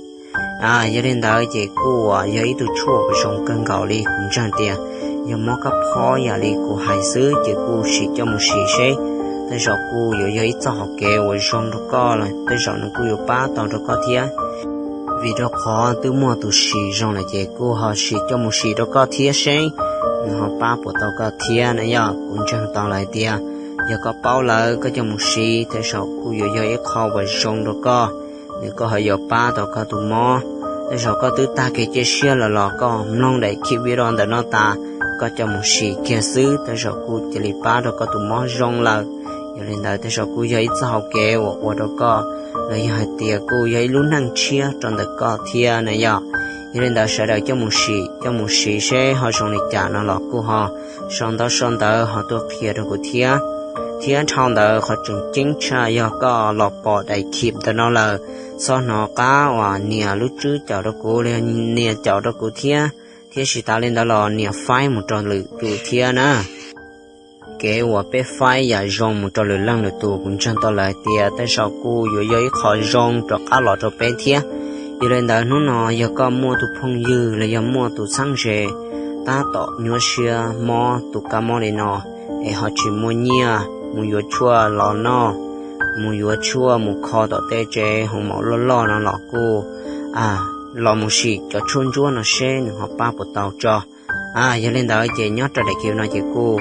Yog li ntawd ces kuj yog ib tug tshuaj uas zoo kawg nkaus li, kuv ntseeg tias yog mob kab phob yam li kuv hais xwb ces kuj sim coj mus sim seb tej zaum kuj yuav yog ib txoj hauv kev uas zoo rau koj los tej zaum nws kuj yuav pab tau rau koj thiab. Vim rau qhov twb muaj tus sim zoo lawm ces kuj ho sim coj mus sim rau koj thiab seb nws ho pab puas tau koj thiab na yom. Kuv ntseeg tau lawm tias yog koj paub lawm koj coj mus siv tej zaum kuj yuav yog ib qho uas zoo rau koj, nws kuj ho yuav pab tau koj tus mob. Tej zaum koj twb tag kev cia siab lawm los koj mloog daim clip video ntawm no tas, koj coj mus sim kiag xwb tej zaum kuj cia li pab rau koj tus mob zoo lawm. Yog li ntawd tej zaum kuj yog ib txoj hauv kev uas ua rau koj los yog hais tias kuj yog ib lub neej tshiab rau ntawm koj thiab na yom. Yog li ntawd sawv daws coj mus sim, coj mus siv seb ho zoo li cas no los kuj ho sau ntaub sau ntawv ho tuaj qhia rau kuv thiab. Thiab dhau ntawd qhov tseem ceeb tshaj yog koj los pom daim clip ntawm no lawm, txhob hnov qab uas nias lub tswb caum rau kuv los yog nias caum rau kuv thiab, thiab tsis tas li ntawd los nias faib mus rau lwm tus thiab na. Kev uas peb faib yam zoo mus rau lwm leej lwm tus kuv ntseeg tau lawm hais tias tej zaum kuj yuav yog ib qho zoo rov qab los rau peb thiab. Yog li ntawd hnub no yog koj muaj tus phooj ywg los yog muaj tus txheeb ze tab tom nyuaj siab mob tus kab mob li no, es ho tsis muaj nyiaj mus yuav tshuaj los noj, mus yuav tshuaj mus kho tom tej tsev hoo maum loj loj no los kuj los mus sim cov tshuaj ntsuab no seb nws ho pab puas tau tso. Yog li ntawd ces nyob rau daim clip no ces kuj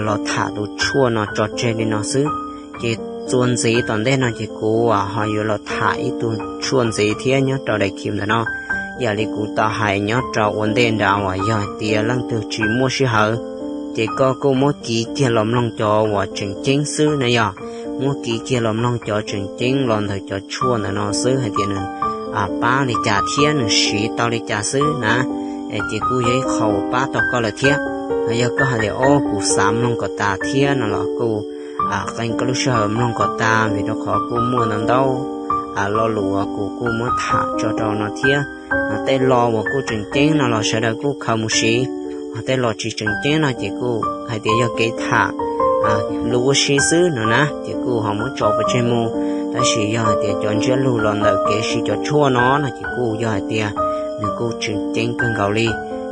los tham tus tshuaj no tso tseg li no xwb. Ces txuas ntxiv tom ntej no ces kuv ho yuav los tham ib tug tshuaj ntxiv thiab nyob rau daim clip ntawm no. Yam li kuv tau hais nyob rau ua ntej nrad uas yog hais tias leej twg tsis muaj sij hawm ces koj kuj muab kiv kiag los mloog cov uas tseem ceeb xwb na yom. Muab kiv kiag los mloog cov tseem ceeb los ntawm cov tshuaj ntawm no xwb hais tias nws pab li cas thiab nws siv tau li cas xwb na, ces kuj yog ib qho uas pab tau koj lawm thiab. Yog koj hais tias o kuv xav mloog kom tas thiab no los kuj qee koj lub sij hawm mloog kom tas vim rau qhov kuj muaj ntau ntau lo lus uas kuv kuj muab tham tso rau no thiab. Tej lo uas kuj tseem ceeb no los sawv daws kuj khaws mus siv, ho tej lo tsis tseem ceeb no ces kuj hais tias yog kev tham lus ua si xwb no na ces kuj ho muab tso pov tseg mus. Tab sis yog hais tias cov ntsiab lus los ntawm kev siv cov tshuaj no no ces kuj yog hais tias nws kuj tseem ceeb kawg nkaus li.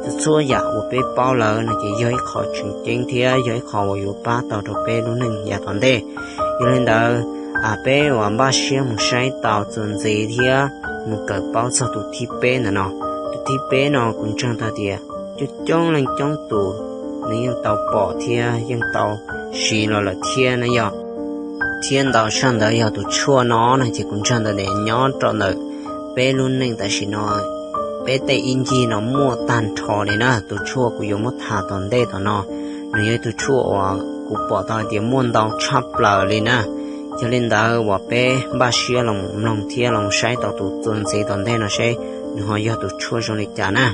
Txhua txhua yam uas peb paub lawm no ces yog ib qho tseem ceeb thiab yog ib qho uas yuav pab tau rau peb lub neej yav tom ntej. Yog li ntawd peb uas npaj siab mus saib tau txuas ntxiv thiab mus kawm paub txog tus thib peb ntawm no. Tus thib peb no kuv ntseeg tau tias coob coob leej coob tus nws yeej tau pom thiab yeej tau siv los lawm thiab na yom. Thiab ntau tshaj ntawd yog tus tshuaj no no ces kuv ntseeg tau tias nyob rau ntawm peb lub neej tam sim no, peb tej ib ncig no muaj tag nrho li na. Tus tshuaj kuv yuav muab tham tom ntej tom no, nws yog ib tug tshuaj uas kuv pom tau hais tias muaj ntau tshaj plaws li na. Yog li ntawd uas peb npaj siab los mloog thiab los saib tau tus txuas ntxiv tom ntej no seb nws ho yog tus tshuaj zoo li cas na.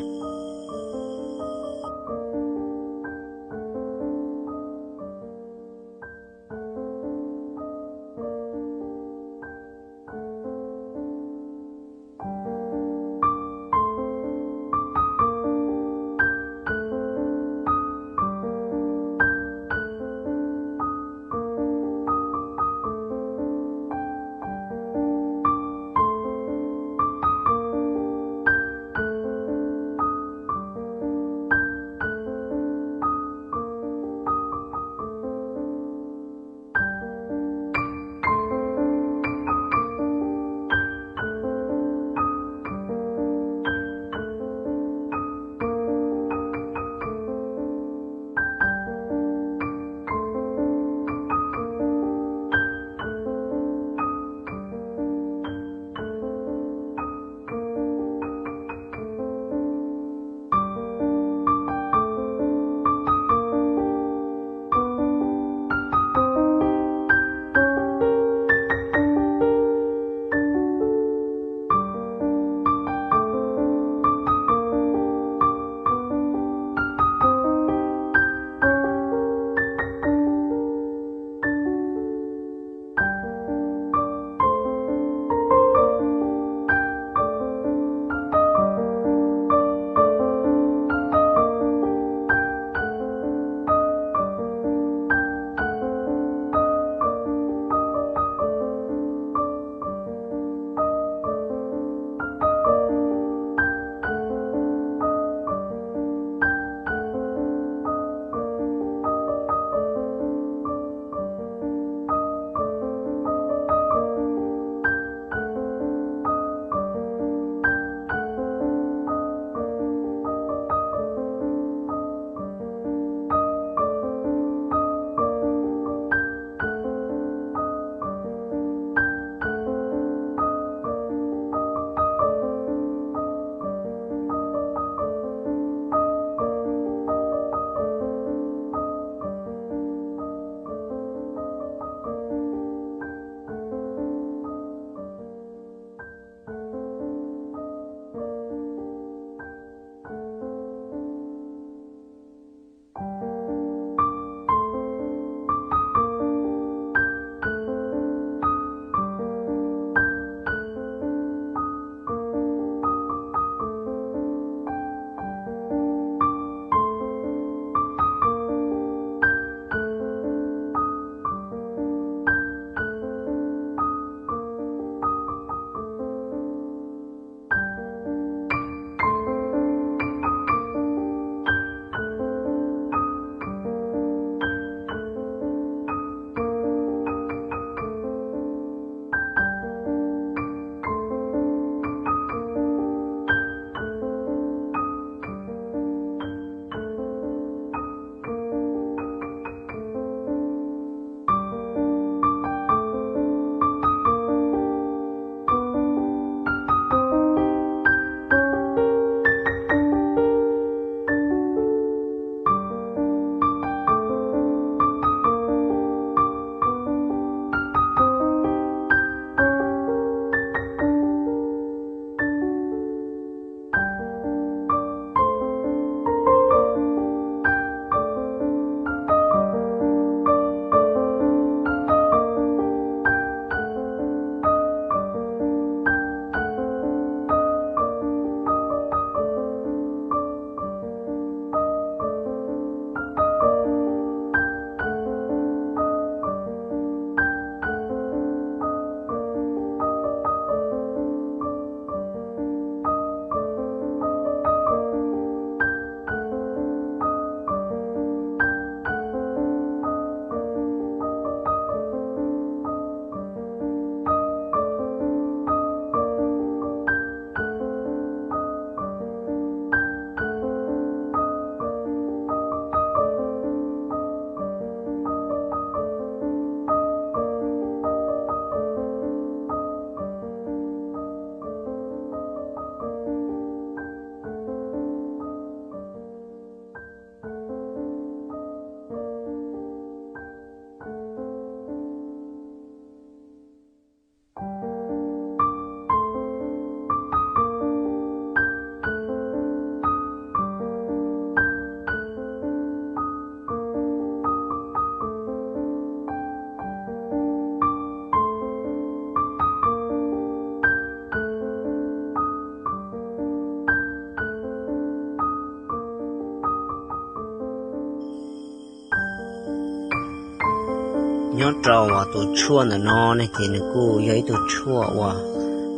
Nyob rau uas tus tshuaj ntawm no ne ces nws kuj yog ib tug tshuaj uas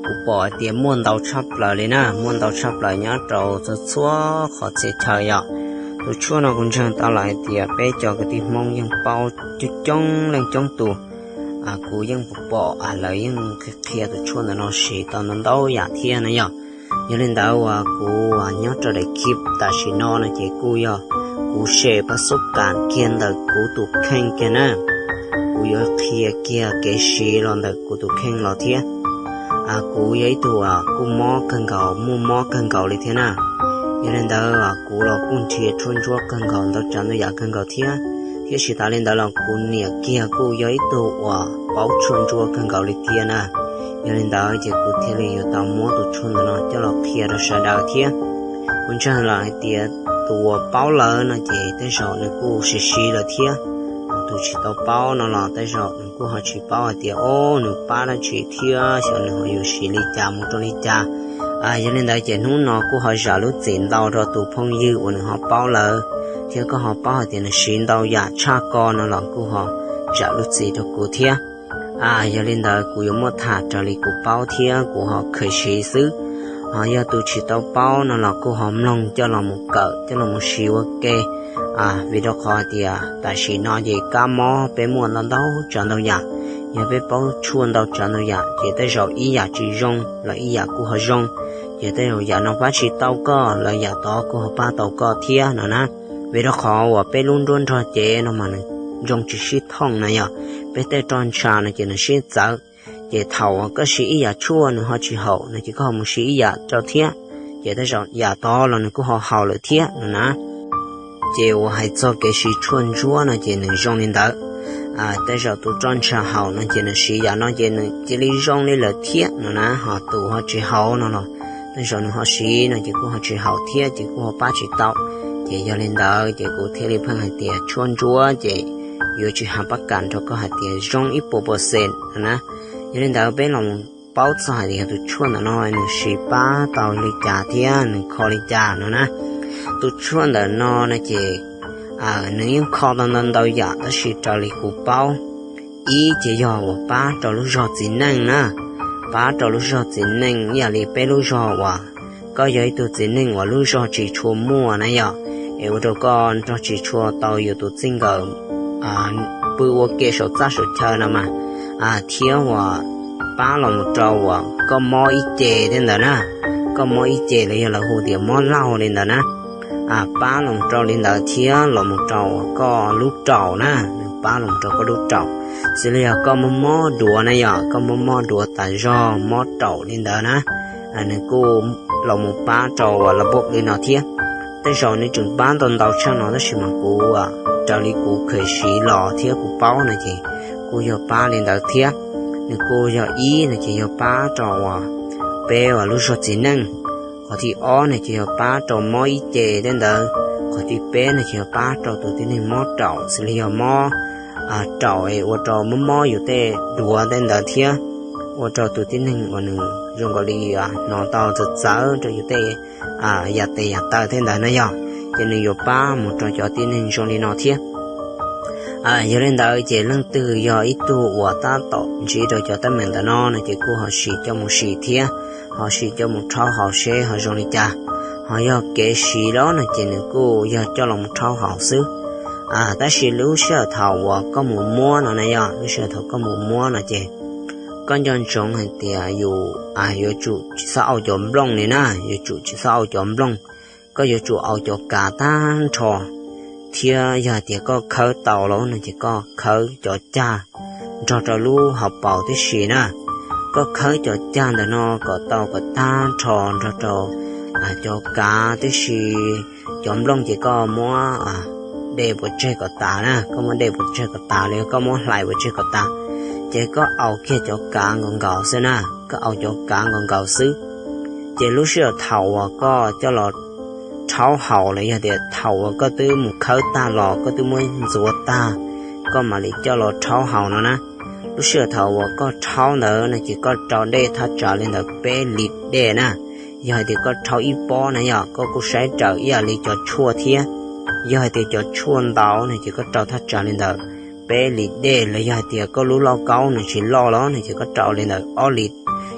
kuv pom hais tias muaj ntau tshaj plaws li na, muaj ntau tshaj plaws nyob rau txhua txhua qhov txhia chaw yom. Tus tshuaj no kuv ntseeg tau lawm hais tias peb cov kwv tij Hmoob yeej paub coob coob leej coob tus. Kuv yeej pom pom lawv yeej qhia tus tshuaj ntawm no siv tau ntau ntau yam thiab na yom. Yog li ntawd uas kuv nyob rau daim clip tam sim no no ces kuj yog kuv share pab xub kam kiag ntawm kuv tus kheej kiag na. Kuv yuav qhia kiag kev siv los ntawm kuv tus kheej los thiab. Kuv yog ib tug kuj mob kawg nkaus, muaj mob kawg nkaus li thiab na. Yog li ntawd kuv los kuj nrhiav tshuaj ntsuab kawg nkaus ntau tsav ntau yam kawg nkaus thiab, thiab tsis tas li ntawd los kuv niam kiag kuj yog ib tug uas paub tshuaj ntsuab kawg nkaus li thiab na. Yog li ntawd ces kuv thiaj li yuav tau muab tus tshuaj ntawm no coj los qhia rau sawv daws thiab. Kuv ntseeg lawm hais tias tus uas paub lawm no ces tej zaum nws kuj siv siv lawm thiab, tus tsis tau paub no los tej zaum nws kuj ho tsis paub hais tias o nws pab dab tsi thiab xyov nws ho yuav siv li cas mus rau li cas. Yog li ntawd ces hnub no kuj ho zam lub txim ntau rau tus phooj ywg uas nws ho paub lawm, thiab koj ho paub hais tias nws siv ntau yam tshaj ko no los kuj ho zam lub txim rau kuv thiab. Yog li ntawd kuv yuav muab tham raws li kuv paub thiab kuv ho kheev siv xwb. Ho yog tus tsis tau paub no los kuj ho mloog coj los mus kawm coj los mus siv ua ke. Vim rau qhov tias tam sim no ces kab mob peb muaj ntau ntau tsav ntau yam. Yog peb paub tshuaj ntau tsav ntau yam ces tej zaum ib yam tsis zoo los ib yam kuj ho zoo. Ces tej zaum yam no pab tsis tau koj los yam tod kuj ho pab tau koj thiab no na. Vim rau qhov uas peb lub nruab nrog cev no mas nws zoo tsis sib thooj na yom. Peb tej roj ntsha no ces nws sib txawv. Ces thaum uas koj siv ib yam tshuaj nws ho tsis haum no ces koj ho mus siv ib yam rau thiab, ces tej zaum yam tod los nws kuj ho haum lawm thiab no na. Ces uas hais txog kev siv tshuaj ntsuab no ces nws zoo li ntawd. Tej zaum tus roj ntsha haum no ces nws siv yam no ces nws cia li zoo li lawm thiab no na, ho tus ho tsis haum no los tej zaum nws ho siv no ces kuj ho tsis haum thiab ces kuj ho pab tsis tau. Ces yog li ntawd ces kuv thiaj li pheej hais tias tshuaj ntsuab ces yuav tsis hais pab kam nrog koj hais tias zoo ib puas percent no na. Yog li ntawd peb los paub txog hais tias tus tshuaj ntawm no nws siv pab tau li cas thiab nws kho li cas no na. Tus tshuaj ntawm no no ces nws yeej kho tau ntau ntau yam tab sis raws li kuv paub, ib ces yog uas pab rau lub zog txiv neej na, pab rau lub zog txiv neej ib yam li peb lub zog uas koj yog ib tug txiv neej uas lub zog tsis tshua muaj na yom, es ua rau koj nrog tsis tshua tau yus tus txij nkawm pw ua ke saum txaj saum chaw no mas, thiab uas pab los mus rau uas koj mob ib ce thiab ntawd na, koj mob ib ce los yog lawv hu tias mob laug li ntawd na. Pab los rau li ntawd thiab los mus rau uas koj lub raum na, nws pab los rau koj lub raum. Xws li yog koj mob mob duav na yom, koj mob mob duav tas zog mob raum li ntawd na, nws kuj los mus pab rau uas la poj li no thiab. Tej zaum nws tseem pab ntau ntau tshaj no tab sis mas kuv raws li kuv kheev siv los thiab kuv paub no ces kuj yog pab li ntawd thiab. Nws kuj yog ib no ces yog pab rau uas peb uas lub zog txiv neej. Qhov thib ob no ces yog pab rau mob ib ce tej ntawd. Qhov thib peb no ces yog pab rau tus tib neeg mob raum xws li yog mob raum es ua rau mob mob yus tej duav tej ntawd thiab ua rau tus tib neeg uas nws zoo nkaus li hnov tau txawv txawv rau yus tej yam tes yam taw tej ntawd na yog, ces nws yuav pab mus rau cov tib neeg zoo li no thiab. Yog li ntawd ces leej twg yog ib tug uas tab tom ntsib rau cov teeb meem ntawm no no ces kuj ho sim coj mus sim thiab, ho sim coj mus rhaub haus seb ho zoo li cas. Ho yog kev siv los no ces nws kuj yog coj los mus rhaub haus xwb. Tab sis lub sij hawm thaum uas koj mus muab no na yog, lub sij hawm thaum koj mus muab no ces koj nco ntsoov hais tias yus yuav tsum tsis txhob au cov nplooj li na, yuav tsum tsis txhob au cov nplooj. Koj yuav tsum au cov kav tag nrho, thiab yog hais tias koj khawb tau lawm no ces koj khawb cov cag nrog rau lub hauv paus tib si na. Koj khawb cov cag ntawm no kom tau kom tag nrho nrog rau cov kav tib si. Cov nplooj ces koj muab de pov tseg kom tas na, koj muab de pov tseg kom tas los yog koj muab hlais pov tseg kom tas, ces koj au kiag cov kav nkaus nkaus xwb na, koj au cov kav nkaus nkaus xwb. Ces lub sij hawm thaum uas koj coj los rhaub haus los yog tias thaum uas koj twb mus khawb tag los koj twb muab ntxuav tag, koj mam li coj los rhaub haus no na. Lub sij hawm thaum uas koj rhaub ntawd no ces koj rau dej thaj tsam li ntawd peb lis dej na. Yog hais tias koj rhaub ib pob na yog koj kuj saib raws ib yam li cov tshuaj thiab. Yog hais tias cov tshuaj ntau no ces koj rau thaj tsam li ntawd peb lis dej los yog hais tias koj lub lauj kaub nws tsis loj los no ces koj rau li ntawm ob lis.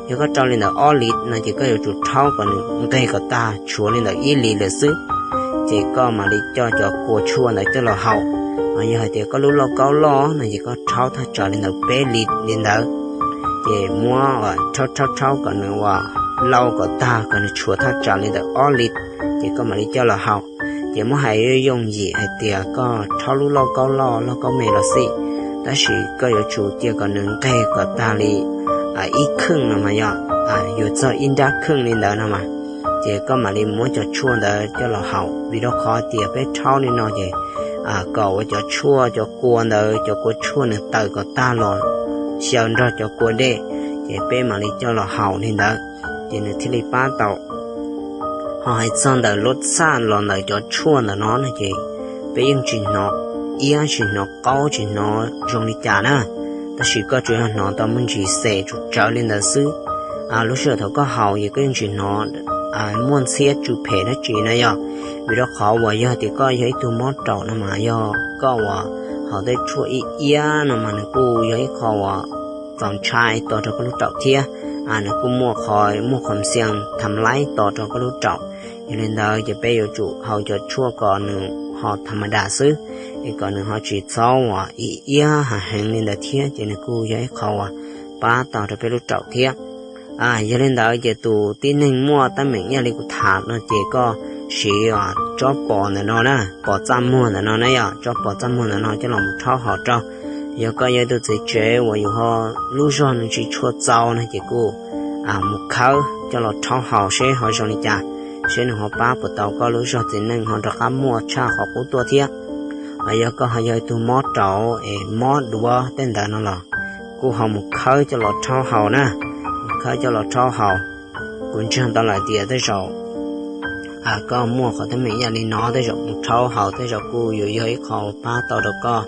Yog koj rau li ntawm ob lis no ces koj yuav tsum rhaub kom nws nqeg kom tag, tshuav li ntawm ib lis lawm xwb, ces koj mam li coj cov kua tshuaj ntawd coj los haus. Yog hais tias koj lub lauj kaub loj no ces koj rhaub thaj tsam li ntawm peb lis li ntawd, ces muab rhaub rhaub rhaub kom nws ua lau kom tag, kom nws tshuav thaj tsam li ntawm ob lis, ces koj mam li coj los haus. Ces muab hais yooj yim hais tias koj rhaub lub lauj kaub loj lauj kaub me los xij, tab sis koj yuav tsum cia kom nws nqeg kom tag li ib kheej no mas yog yus txog ib nrab kheej li ntawd no mas, ces koj mam li muab cov tshuaj ntawd coj los haus. Vim rau qhov tias peb rhaub li no ces kom ua cov tshuaj cov kua ntawd cov kua tshuaj nws tawm kom tag los xyaw nrog cov kua dej, ces peb mam li coj los haus li ntawd, ces nws thiaj li pab tau. Ho hais txog ntawm lub txaj los ntawm cov tshuaj ntawm no no ces peb yeej tsis hnov iab tsis hnov qaub tsis hnov zoo li cas na, tab sis koj tsuas yog hnov tau muaj ntsis xes tsum tsawv li ntawd xwb. Lub sij hawm thaum koj haus ces koj yeej tsis hnov muaj ntxhiab tsw phem dab tsi na yog. Vim rau qhov uas yog tias koj yog ib tug mob raum no mas yog koj uas haus tej tshuaj ib iab no mas nws kuj yog ib qho uas txaus ntshai tos rau koj lub raum thiab, nws kuj muaj qhov muaj qhov xiam tham laib tos rau koj lub raum. Yog li ntawd ces peb yuav tsum haus cov tshuaj kom nws ho tham ma das xwb, es kom nws ho tsis txhob uas ib iab ha heev li ntawd thiab ces nws kuj yog ib qho uas pab tau rau peb lub raum thiab. Yog li ntawd ces tus tib neeg muaj teeb meem ib yam li kuv tham no ces koj siv tsob pos ntawm no na, pos txaj muag ntawm no na yog tsob pos txaj muag ntawm no coj los mus rhaub haus rau. Yog koj yog ib tug txiv tsev uas yus ho lub zog nws tsis tshua txaus no ces kuj mus khawb coj los rhaub haus seb ho zoo li cas, seb nws ho pab puas tau koj lub zog txiv neej ho rov qab muaj tshaj qhov qub tuaj thiab. Yog koj ho yog ib tug mob raum es mob duav tej ntawd no los kuj ho mus khawb coj los rhaub haus na, mus khawb coj los rhaub haus. Kuv ntseeg tau lawm tias tej zaum koj muaj qhov teeb meem ib yam li no tej zaum mus rhaub haus tej zaum kuj yuav yog ib qho pab tau rau koj,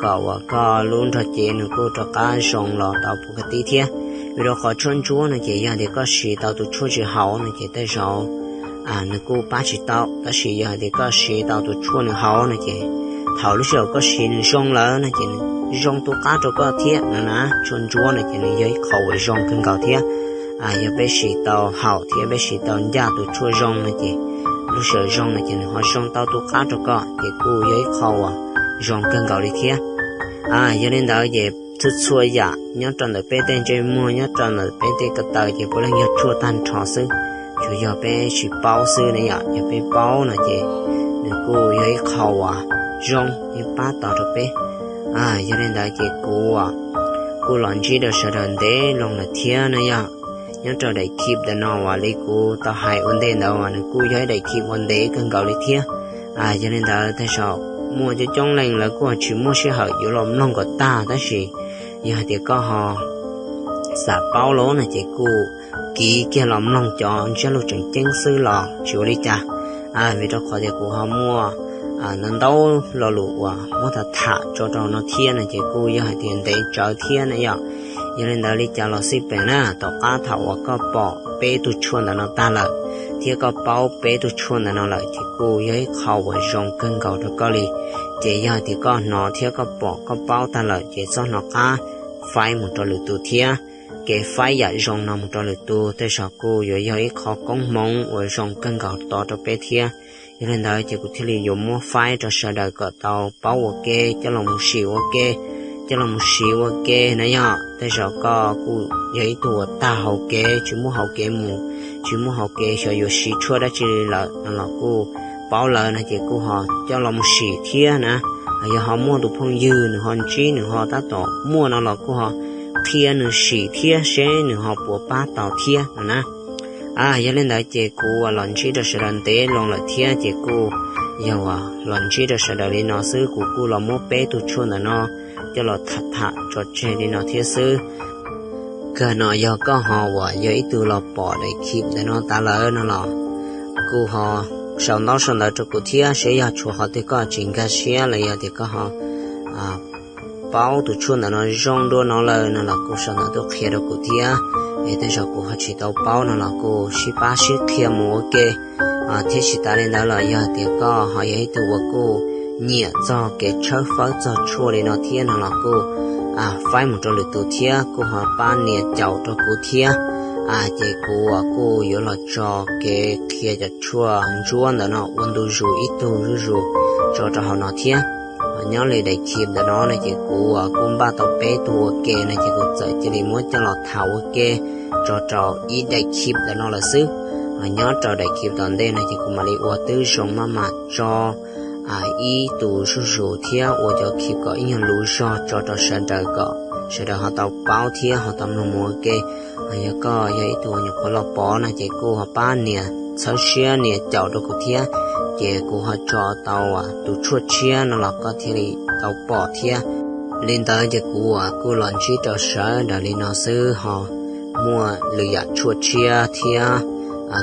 kom uas koj lub nrog cev nws kuj rov qab zoo los tau puv ka tib thiab. Vim rau qhov tshuaj ntsuab no ces yog tias koj siv tau tus tshuaj tsis haum no ces tej zaum nws kuj pab tsis tau, tab sis yog hais tias koj siv tau tus tshuaj nws haum no ces thaum lub sij hawm koj siv nws zoo lawm no ces nws zoo tu qab rau koj thiab no na. Tshuaj ntsuab no ces nws yog ib qho uas zoo kawg nkaus thiab. Yog peb siv tau haum thiab peb siv tau ncaj tus tshuaj zoo no ces lub sij hawm zoo no ces nws ho zoo tau tu qab rau koj ces kuj yog ib qho uas zoo kawg nkaus li thiab. Yog li ntawd ces txhua txhua yam nyob rau ntawm peb tej ntsej muag, nyob rau ntawm peb tej ko taw ces puav leej yog tshuaj tag nrho xwb, tsuas yog peb tsis paub xwb ne yom. Yog peb paub no ces nws kuj yog ib qho uas zoo, yeej pab tau rau peb. Yog li ntawd ces kuv kuj los ntsib rau sawv daws ntev loo lawm thiab na yom. Nyob rau daim clip ntawm no uas li kuv tau hais ua ntej ntawd uas nws kuj yog ib daim clip uas ntev kawg nkaus li thiab. Yog li ntawd tej zaum muaj coob coob leej lawv kuj tsis muaj sij hawm yuav los mloog kom tag, tab sis yog hais tias koj ho xav paub los no ces kuj kiv kiag los mloog cov ntsiab lus tseem ceeb xwb los tsis ua li cas. Vim rau qhov tias kuv ho muaj ntau ntau lo lus uas muab tham tham tso rau no thiab no ces kuj yog hais tias ntev tsawv thiab na yom. Yog li ntawd li cas los xij peem na, tom qab thaum uas koj pom peb tug tshuaj ntawm no tag lawm thiab koj paub peb tug tshuaj ntawm no lawm ces kuj yog ib qho uas zoo kawg nkaus rau koj li. Ces yog hais tias koj hnov thiab koj pom koj paub tag lawm ces txhob hnov qab faib mus rau lwm tus thiab. Kev faib yam zoo no mus rau lwm tus tej zaum kuj yuav yog ib qho koob hmoov uas zoo kawg nkaus to rau peb thiab. Yog li ntawd ces kuv thiaj li yuav muab faib rau sawv daws kom tau paub ua ke, coj los mus sim ua ke, coj los mus siv ua ke na yom. Tej zaum koj kuj yog ib tug uas tag hauv kev, tsis muaj hauv kev mus, tsis muaj hauv kev xyov yuav siv tshuaj dab tsi li lawm no los kuj paub lawm no ces kuj ho coj los mus sim thiab na. Yog ho muaj tus phooj ywg nws ho ntsib nws ho tab tom muaj no los kuj ho qhia nws sim thiab seb nws ho puas pab tau thiab no na. Yog li ntawd ces kuv uas los ntsib rau sawv daws ntev loo lawm thiab ces kuj yog uas los ntsib rau sawv daws li no xwb, kuv kuj los muab peb tug tshuaj ntawm no coj los tham tham tso tseg li no thiab xwb. Kawg no yog koj ho uas yog ib tug los pom daim clip ntawm no tas lawm no los kuj ho sau ntaub sau ntawv rau kuv thiab, seb yog tshuav qhov twg koj tsis nkag siab los yog tias koj ho paub tus tshuaj ntawm no zoo dua no lawm no los kuj sau ntawv tuaj qhia rau kuv thiab, es tej zaum kuv ho tsis tau paub no los kuj sib pab sib qhia mus ua ke. Thiab tsis tas li ntawd los yog tias koj ho yog ib tug uas kuj nyiam txog kev tshawb fawb txog tshuaj li no thiab no los kuj faib mus rau lwm tus thiab kuj ho pab nias caum rau kuv thiab. Ces kuv uas kuj yuav los tso kev qhia cov tshuaj ntsuab ntawm no ua ntu zus ib tug zuj zus tso rau hauv no thiab. Ho nyob li daim khi ntawm no no ces kuv uas kuj npaj tau peb tug ua ke no ces kuv txawm cia li muab coj los tham ua ke tso rau ib daim khi ntawm no lawm xwb. Ho nyob rau daim khi tom ntej no ces kuv mam li ua twb zoo maj mam tso ib tug zuj zus thiab ua cov khi kom ib nyuag lus zog tso rau sawv daws kom sawv daws ho tau paub thiab ho tau mloog mus ua ke. Ho yog koj yog ib tug nyuam qhuav los pom no ces kuj ho pab nias txhawb siab nias caum rau kuv thiab, ces kuv ho tso tau tus tshuaj tshiab no los koj thiaj li tau pom thiab. Li ntawd ces kuv uas kuj los ntsib rau sawv daws li no xwb ho muaj lwm yam tshuaj tshiab thiab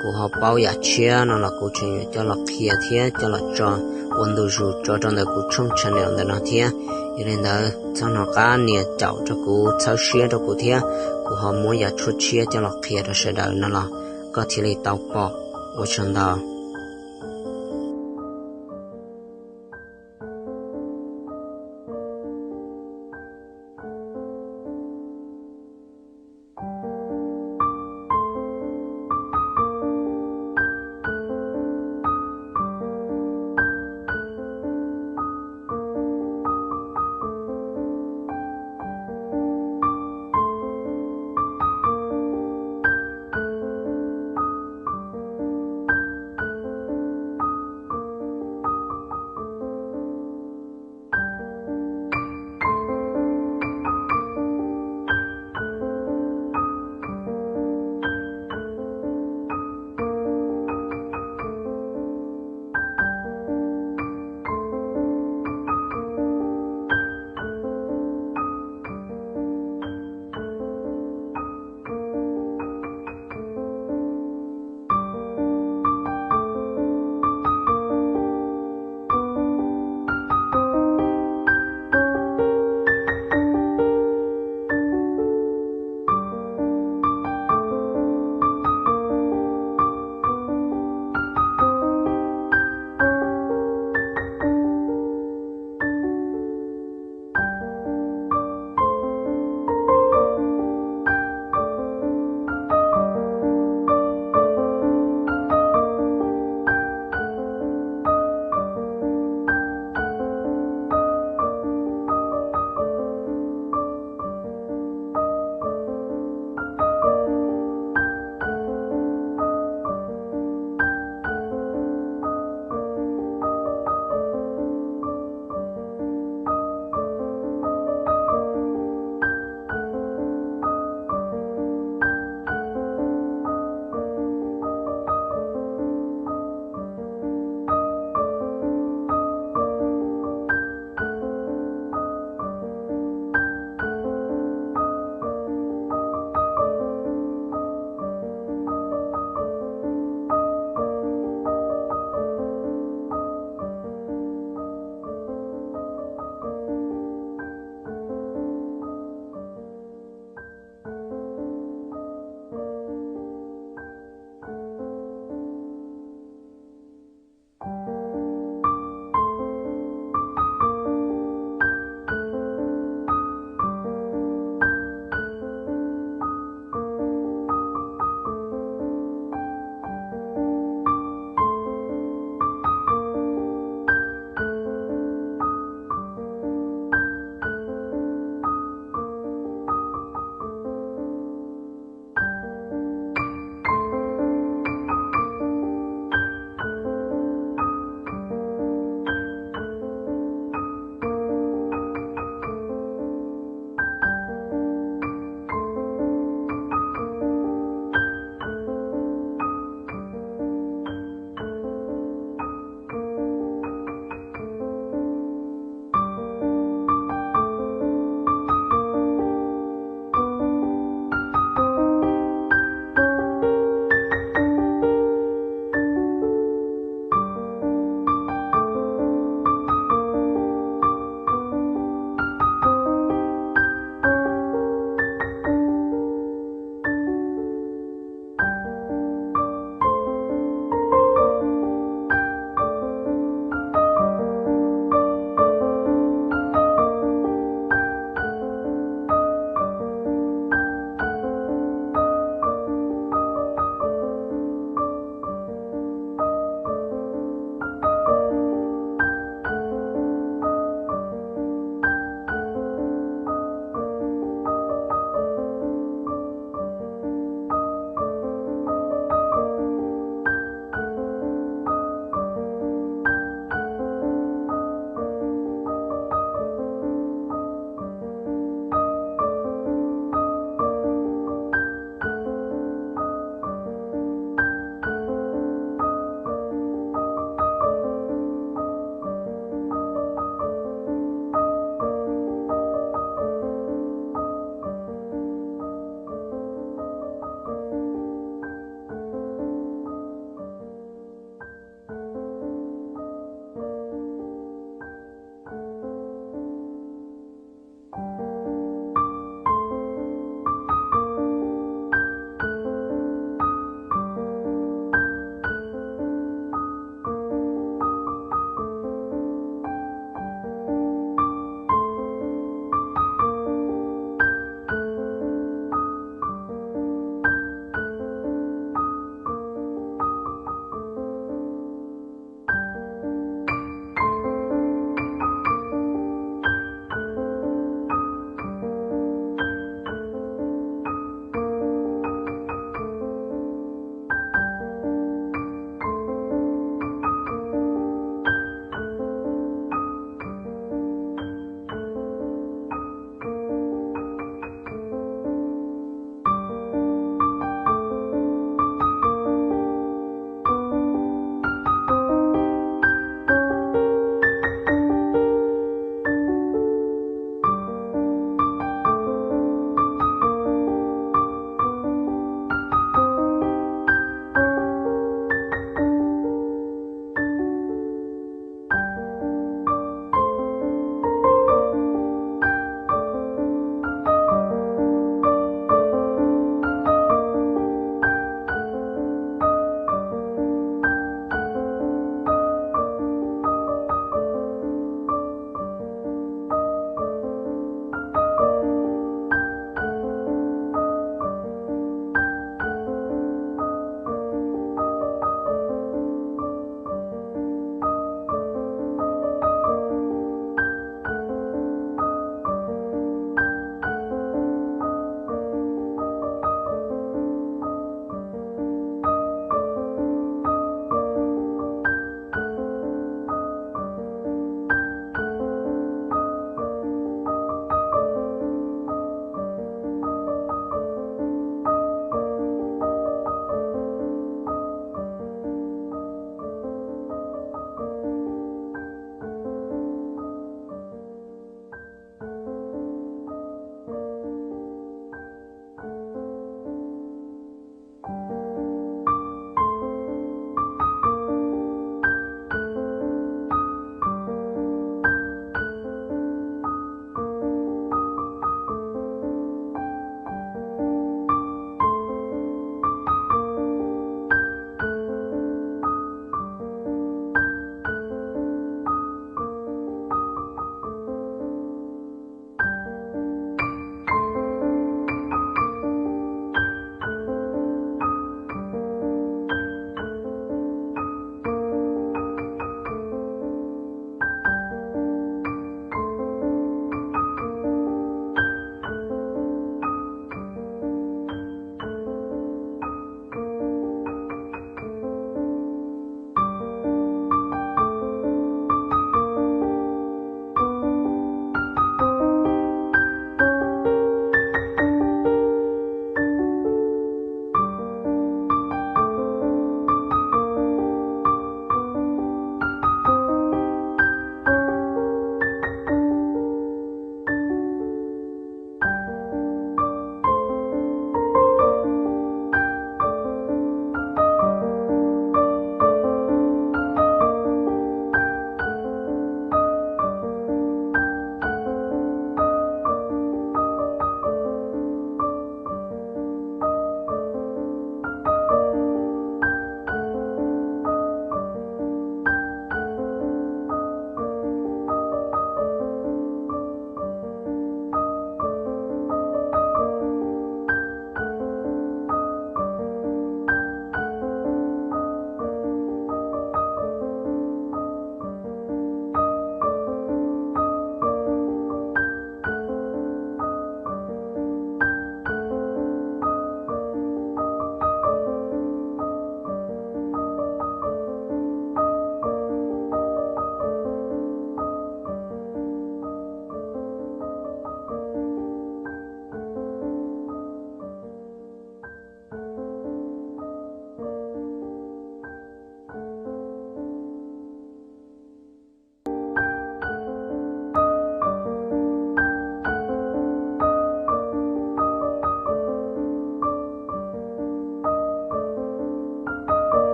kuv ho paub yam tshiab no los kuv tseem yuav coj los qhia thiab coj los tso ua ntu zus tso rau ntawm kuv tshooj channel ntawm no thiab. Yog li ntawd txhob hnov qab nias caum rau kuv txhawb siab rau kuv thiab kuv ho muab yam tshuaj tshiab coj los qhia rau sawv daws no los koj thiaj li tau pom. Ua tsaug ntau.